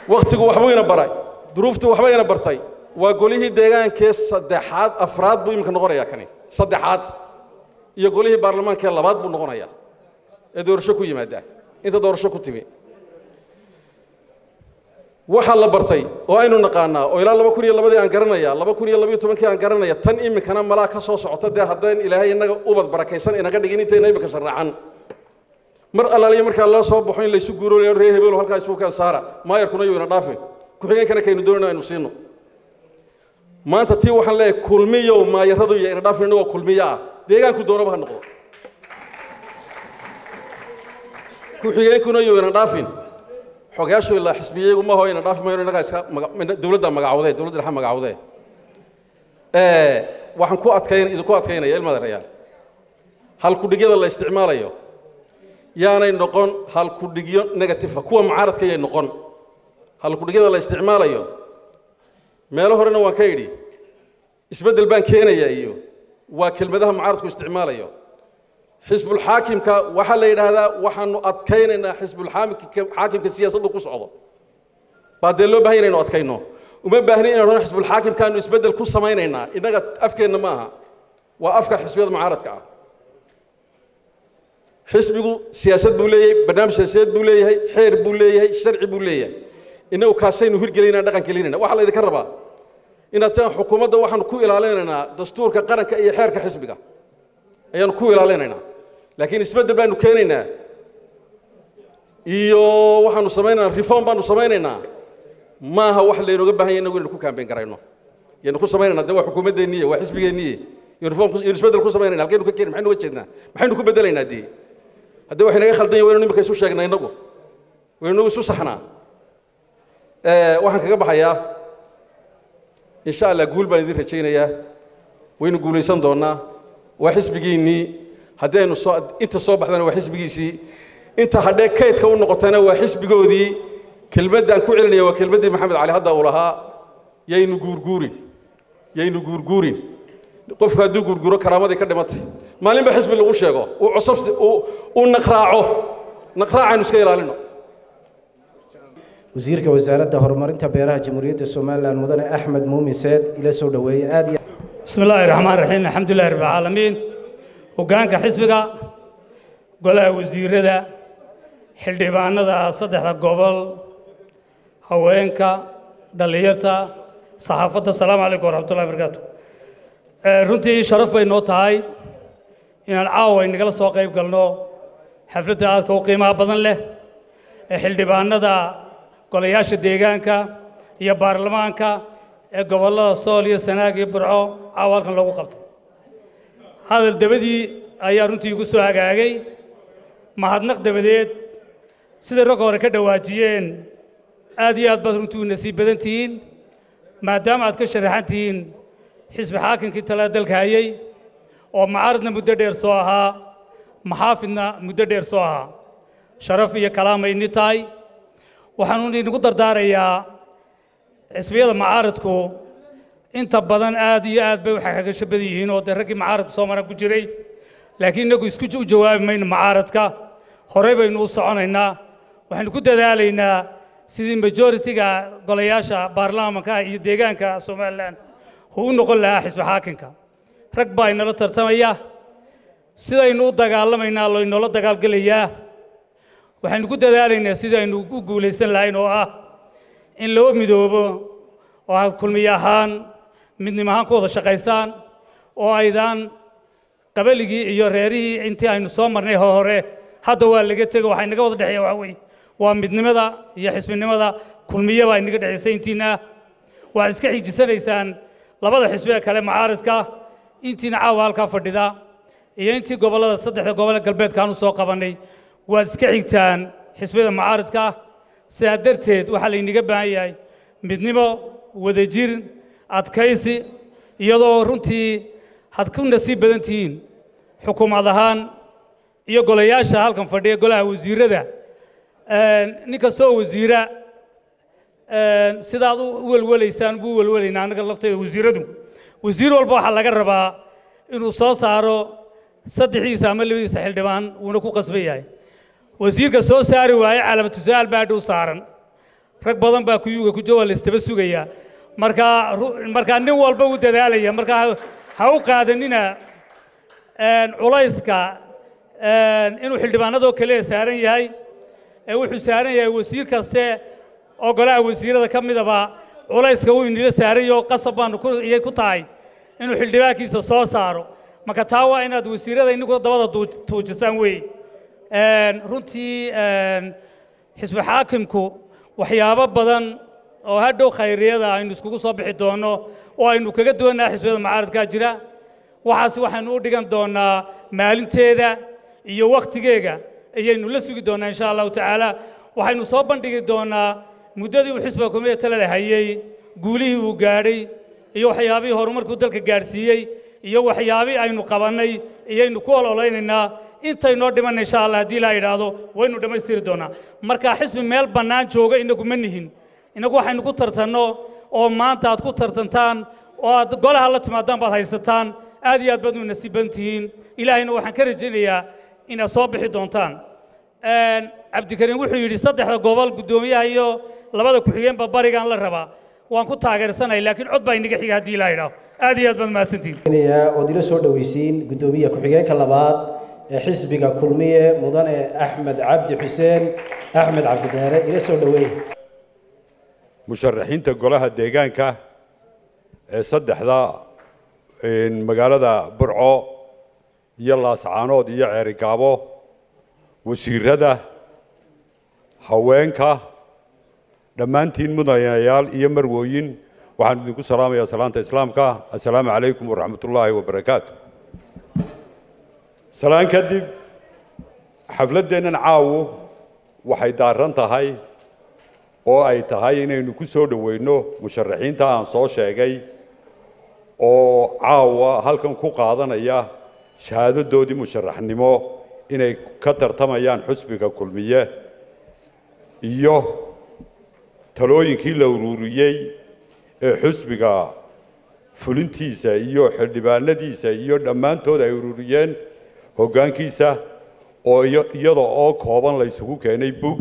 Wakhtigu waxbuu ina baray, duruuftu waxba ina bartay. Waa golihii deegaankee saddexaad, afraad buu iminka noqonayaa kani, saddexaad iyo golihii baarlamaankee labaad buu noqonayaa ee doorasho ku yimaada. Inta doorasho ku timi waxaa la bartay oo aynu naqaanaa oo ilaa 2002-dii aan garanaya, 2012-kii aan garanaya, tan iminkana malaa ka soo socota. Dee haddaan Ilaahay innaga ubad barakaysan inaga dhigin, intayna iminka sharaxan, mar allaaliya markaa loo soo baxo in laysu guuro, reer hebelo halkaa isugu keen saara, maayarkuna yuu ina dhaafin, ku-xigeenkana kaynu doonayna aynu siino. Maanta tii waxaan leeyahay, Kulmiyow, maayaradu iyo ina dhaafin, innagoo Kulmiyo ah, deegaanku doonaba ha noqdo, ku-xigeenkuna yuu ina dhaafin. Xogayaashu ilaa xisbiyagu ma ho, ina dhaafi mayno, innagaa iska dowladda magacawdee, dowladda dhexe magacawdee. Waxaan ku adkayn idinku adkaynaya, ilmadeerayaal, halkudhigyada la isticmaalayo yaanay noqon halkudhigyo negative, kuwa mucaaradka yay noqon halkudhigyada la isticmaalayo. Meelo horena waan ka idhi, isbeddel baan keenaya iyo waa kelmadaha mucaaradku isticmaalayo. Xisbulxaakimka waxaa la yidhaahdaa waxaanu adkaynaynaa xisbulxaakimka siyaasaddu ku socdo baa dee loo bahan inaynu adkayno. Uma baahni inaynu odhan xisbulxaakimkaanu isbeddel ku samaynaynaa. Innaga afkeenna ma aha, waa afka xisbiyada mucaaradka ah. Xisbigu siyaasad buu leeyahay, barnaamij siyaasadeed buu leeyahay, xeer buu leeyahay, sharci buu leeyahay. Innagu kaasaynu hirgelinayna, dhaqan gelinayna. Waxaa laydinka rabaa inaad taan xukuumadda waxaanu ku ilaalinaynaa dastuurka qaranka iyo xeerka xisbiga ayaanu ku ilaalinaynaa, laakiin isbeddel baanu keenaynaa iyo waxaanu samaynaynaa reform baanu samaynaynaa maaha wax laynooga baahan yahay innagu inaynu ku kaambeyn garayno. Yaynu ku samaynayna dee waa xukuumaddeeniye, waa xisbigeenniye, reform iyo isbeddel ku samaynayna halkaynu ka keeni? Maxaynu uga jeednaa? Maxaynu ku beddelaynaa? Dee haddii waxay naga khaldan yahay waynu iminka isu sheegnaa, innagu waynu isu saxnaa. Waxaan kaga baxayaa, insha Allah guul baan idin rajaynayaa, waynu guulaysan doonnaa, waa xisbigiinnii. Haddii aynu soo inta soo baxdana waa xisbigiisii, inta hadhee kaydka u noqotana waa xisbigoodii. Kelmaddaan ku celinaya waa kelmaddii Maxamed Cali hadda uu lahaa: yaynu guurguurin, yaynu guurguurin. Qofku hadduu guurguuro, karaamadii ka dhimatay. Maalinba xisbi lagu sheego uu cusub uu naqraaco, naqraacaynu iska ilaalino. Wasiirka Wasaaradda Horumarinta Beeraha Jamhuuriyadda Somaliland, Mudane Axmed Muumin Seed, ila soo dhoweeyey aad iyo بسم الله الرحمن الرحيم، الحمد لله رب العالمين. Hogaanka xisbiga, golaha wasiirada, xildhibaanada saddexda gobol, haweenka, dhallinyarta, saxaafadda, asalaamu calaykum waraxmatullahi wabarakaatu. Runtii sharaf bay noo tahay inaan caawa inagala soo qayb galno xafladda aadka u qiimaha badan leh ee xildhibaanada golayaasha deegaanka iyo baarlamaanka ee gobollada Sool iyo Sanaag iyo Burco caawa halkan loogu qabtay. Hadal dabadii ayaa runtii igu soo hagaagay. Mahadnaq dabadeed, siday ragga hore ka dhawaajiyeen, aad iyo aad baad runtii u nasiib badan tihiin, maadaama aad ka sharaxan tihiin xisbi xaakinkii talada dalka hayay oo mucaaradna muddo dheer soo ahaa, maxaafidna muddo dheer soo ahaa. Sharaf iyo kalaamay ini tahay. Waxaanu inagu dardaarayaa, xisbiyada mucaaradku inta badan aad iyo aad bay u xagagasho badan yihiin, oo dee raggii mucaaradka soo maran ku jiray, laakiin innagu isku u jawaabi mayno mucaaradka. Horey baynu u soconaynaa. Waxaynu ku dadaalaynaa sidii majority-ga golayaasha baarlamaanka iyo deegaanka Somaliland uu u noqon lahaa xisbi xaakinka. Rag baa inala tartamaya. Sidaynu u dagaalamaynaa laynoola dagaalgelayaa. Waxaynu ku dadaalaynaa sidii aynu u guulaysan lahayn, oo ah in loo midoobo oo aad Kulmiye ahaan, midnimo ahaan ku wada shaqaysaan, oo aydaan qabaligii iyo reerihii intii aynu soo marnay hore hadda waa laga tego. Waxay naga wada dhexeeya waxa weeye waa midnimada iyo xisbinimada Kulmiye baa inaga dhexaysay. Intiina waxaad iska xijisanaysaan labada xisbi ee kale mucaaradka. Intiina caawa halkaa fadhida iyo intii gobollada saddexda gobol ee galbeedkaanu soo qabannay waad iska xigtaan xisbiyada mucaaradka. Sidaa darteed waxaa laynaga baahan yahay midnimo, wadajir, adkaysi, iyadoo runtii had ku nasiib badan tihiin xukuumad ahaan iyo golayaasha halkan fadhiya, golaha wasiirada. Nin kastoo wasiira sidaad u welwelaysaan buu welwelaynaa annaga laftayda wasiiradu. Wasiir walba waxaa laga rabaa inuu soo saaro saddexdiisa ama labadiisa xildhibaan, wuuna ku qasban yahay. Wasiirka soo saari waaye, calaamatu su-aal baa dhow saaran. Rag badan baa kuyuga ku jawa la istaba sugayaa. Markaa nin walba u dadaalaya. Markaa ha u qaadanina culayska inuu xildhibaanadoo kaliya saaran yahay, ee wuxuu saaran yahay wasiir kaste oo golaha wasiirada ka midaba. Culayska wuu inila saaran yaho, qasab baanu iyay ku tahay inuu xildhibaankiisa soo saaro. Marka taa waa inaad wasiirada inaguna dabada tuujisaan weeye. Runtii xisbi xaakimku waxyaabo badan oo hadhow khayriyada aynu iskugu soo bixi doonno oo aynu kaga duwannaha xisbiyada mucaaradkaa jira. Waxaas waxaynu u dhigan doonaa maalinteeda iyo wakhtigeega ayaynu la sugi doonaa, insha Allahu tacaala. Waxaynu soo bandhigi doonaa muddadii uu xisbiga Kulmiye talada hayey, guulihii uu gaadhay iyo waxyaabihii horumarkuu dalka gaadhsiiyey iyo waxyaabihii aynu qabannay iyaynu ku ololeynaynaa. Intaynoo dhimanna, insha Allah, haddii ilaa yidhaahdo, waynu dhammaystiri doonaa. Marka xisbi meel bannaan jooga inagu ma nihin. Inagu waxaynu ku tartanno oo maanta aad ku tartantaan oo aad golaha la timaadaan baad haysataan. Aad iyo aad baad u nasiiban tihiin. Ilaahayna waxaan ka rajaynayaa inaad soo bixi doontaan. Cabdikariim wuxuu yidhi saddexda gobol guddoomiyaha iyo labada ku-xigeenba barigaan la rabaa. Waan ku taageersanay, laakiin cod baa inaga xiga haddii ilaa yidhaaho. Aad iyo aad baad mahadsantihiin. Ood ila soo dhoweysiin guddoomiye ku-xigeenka labaad ee xisbiga Kulmiye, Mudane Axmed Cabdi Xuseen, Axmed Cabdidheere, ila soo dhoweeye. Musharaxiinta golaha deegaanka ee saddexda magaalada Burco iyo Laascaanood iyo Ceerigaabo, wasiirada, haweenka, dhammaantiin mudanayaal iyo marwooyin, waxaan idinku salaamayaa salaanta islaamka: assalaamu calaykum waraxmatullaahi wabarakaatu. Salaan kadib, xafladdeennan caawo waxay daaran tahay oo ay tahay inaynu ku soo dhoweyno musharaxiinta aan soo sheegay oo caawa halkan ku qaadanaya Shahaadadoodii musharaxnimo inay ka tartamayaan xusbiga Kulmiye iyo talooyinkii la ururiyey ee xusbiga fulintiisa iyo xildhibaanadiisa iyo dhammaantood ay ururiyeen hoggaankiisa oo iyada oo kooban la isugu keenay bug.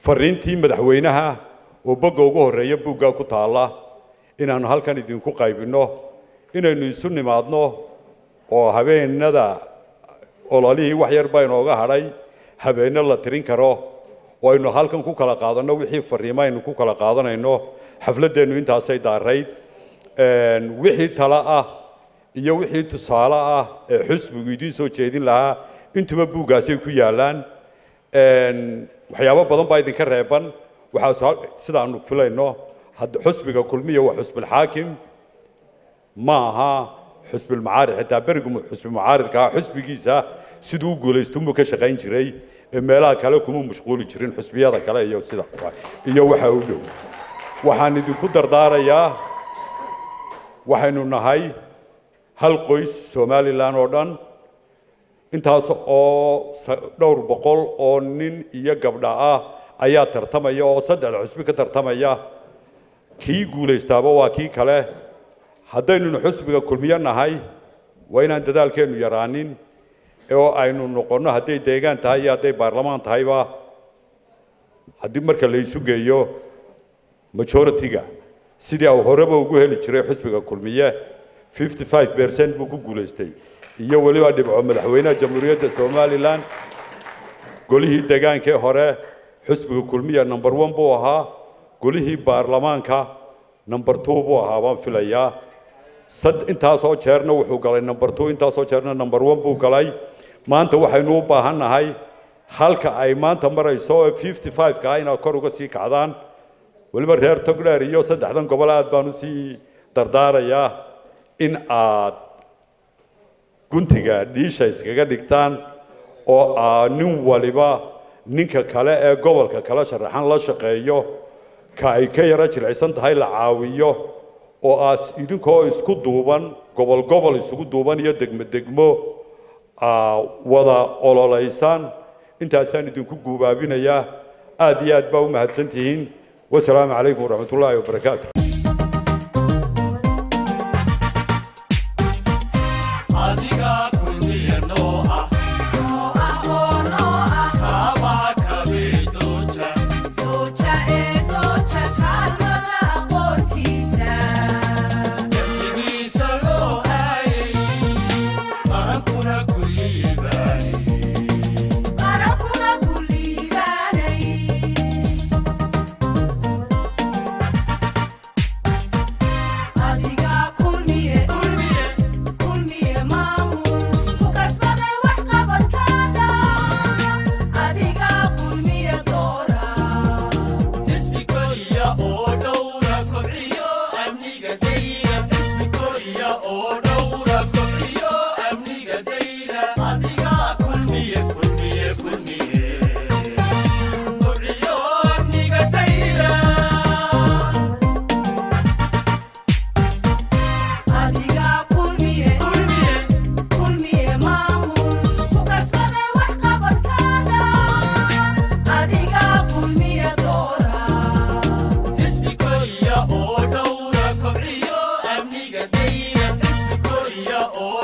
Fariintii madaxweynaha oo bogga ugu horreeya buggaa ku taalla inaannu halkan idinku qaybinno, inaynu isu nimaadno oo habeenada ololihii wax yar baa inooga hadhay, habeenno la tirin karo oo aynu halkan ku kala qaadanno wixii fariimo aynu ku kala qaadanayno. Xafladdeennu intaasay daarayd. Wixii talo ah iyo wixii tusaale ah ee xusbigu idiin soo jeedin lahaa intuba buuggaasay ku yaallaan. Waxyaabo badan baa idinka reeban. Waxaa sidaanu filayno xusbiga Kulmiya waa xusbilxaakim, ma aha xusbilmucaarid. Xitaa berigu xusbi mucaaridka ah xusbigiisa siduu u guulaysto ka shaqayn jiray ee meelaha kale kuma mashquuli jirin, xusbiyada kale iyo sida iyo waxa u dhow. Waxaan idinku dardaarayaa, waxaynu nahay hal qoys Somaliland oo dhan, intaas oo dhowr boqol oo nin iyo gabdha ah ayaa tartamaya oo saddexda xusbi ka tartamaya. Kii guulaystaaba waa kii kale. Haddaynunu xusbiga Kulmiye nahay waa inaan dadaalkeennu yaraanin oo aynu noqonno, hadday deegaan tahay iyo hadday baarlamaan tahayba, haddii marka la isu geeyo majority-ga sidii uu horeba ugu heli jiray xusbiga Kulmiye 55% buu ku guulaystay iyo weliba dhibco madaxweynaha Jamhuuriyadda Somaliland. Golihii deegaankee hore xusbiga Kulmiye number 1 buu ahaa, golihii baarlamaanka number 2 buu ahaa baan filayaa. Intaasoo jeerna wuxuu galay number 2, intaasoo jeerna number 1 buu galay. Maanta waxaynu u baahan nahay halka ay maanta marayso ee 55-ka ah inaad kor uga sii kacdaan. Weliba reer Togdheer iyo saddexdan gobol aad baan usii dardaarayaa in aad guntiga dhiisha iskaga dhigtaan oo aa nin waliba ninka kale ee gobolka kala sharaxan la shaqeeyo, ka ay ka yara jilicsan tahay la caawiyo, oo aas idinkoo isku duuban, gobol gobol isugu duuban iyo degmo degmo aa wada ololeysaan. Intaasaan idinku guubaabinayaa. Aad iyo aad baa u mahadsan tihiin. Wasalaamu calaykum waraxmatullaahi wabarakaatu. Adiga Kulmiye noo ah, kaabaa kabee dooja. Kaalmada aqoontiisa. Darjigiisa loo aayay qarankuna ku liibaanay. Qarankuna ku liibaanay. Adiga Kulmiye, Kulmiye maamul ku kasbaday wax qabadkaada. Adiga Kulmiye doora. Xisbi koriya oo dhowra kobciyo amniga dayra, xisbi koriya oo dhowra kobciyo amniga dayra. Adiga Kulmiye, Kulmiye, Kulmiye kobciyo amniga dayra. Adiga Kulmiye, Kulmiye maamul ku kasbaday wax qabadkaada. Adiga Kulmiye doora. Xisbi koriya oo dhowra kobciyo amniga dayra, xisbi koriya oo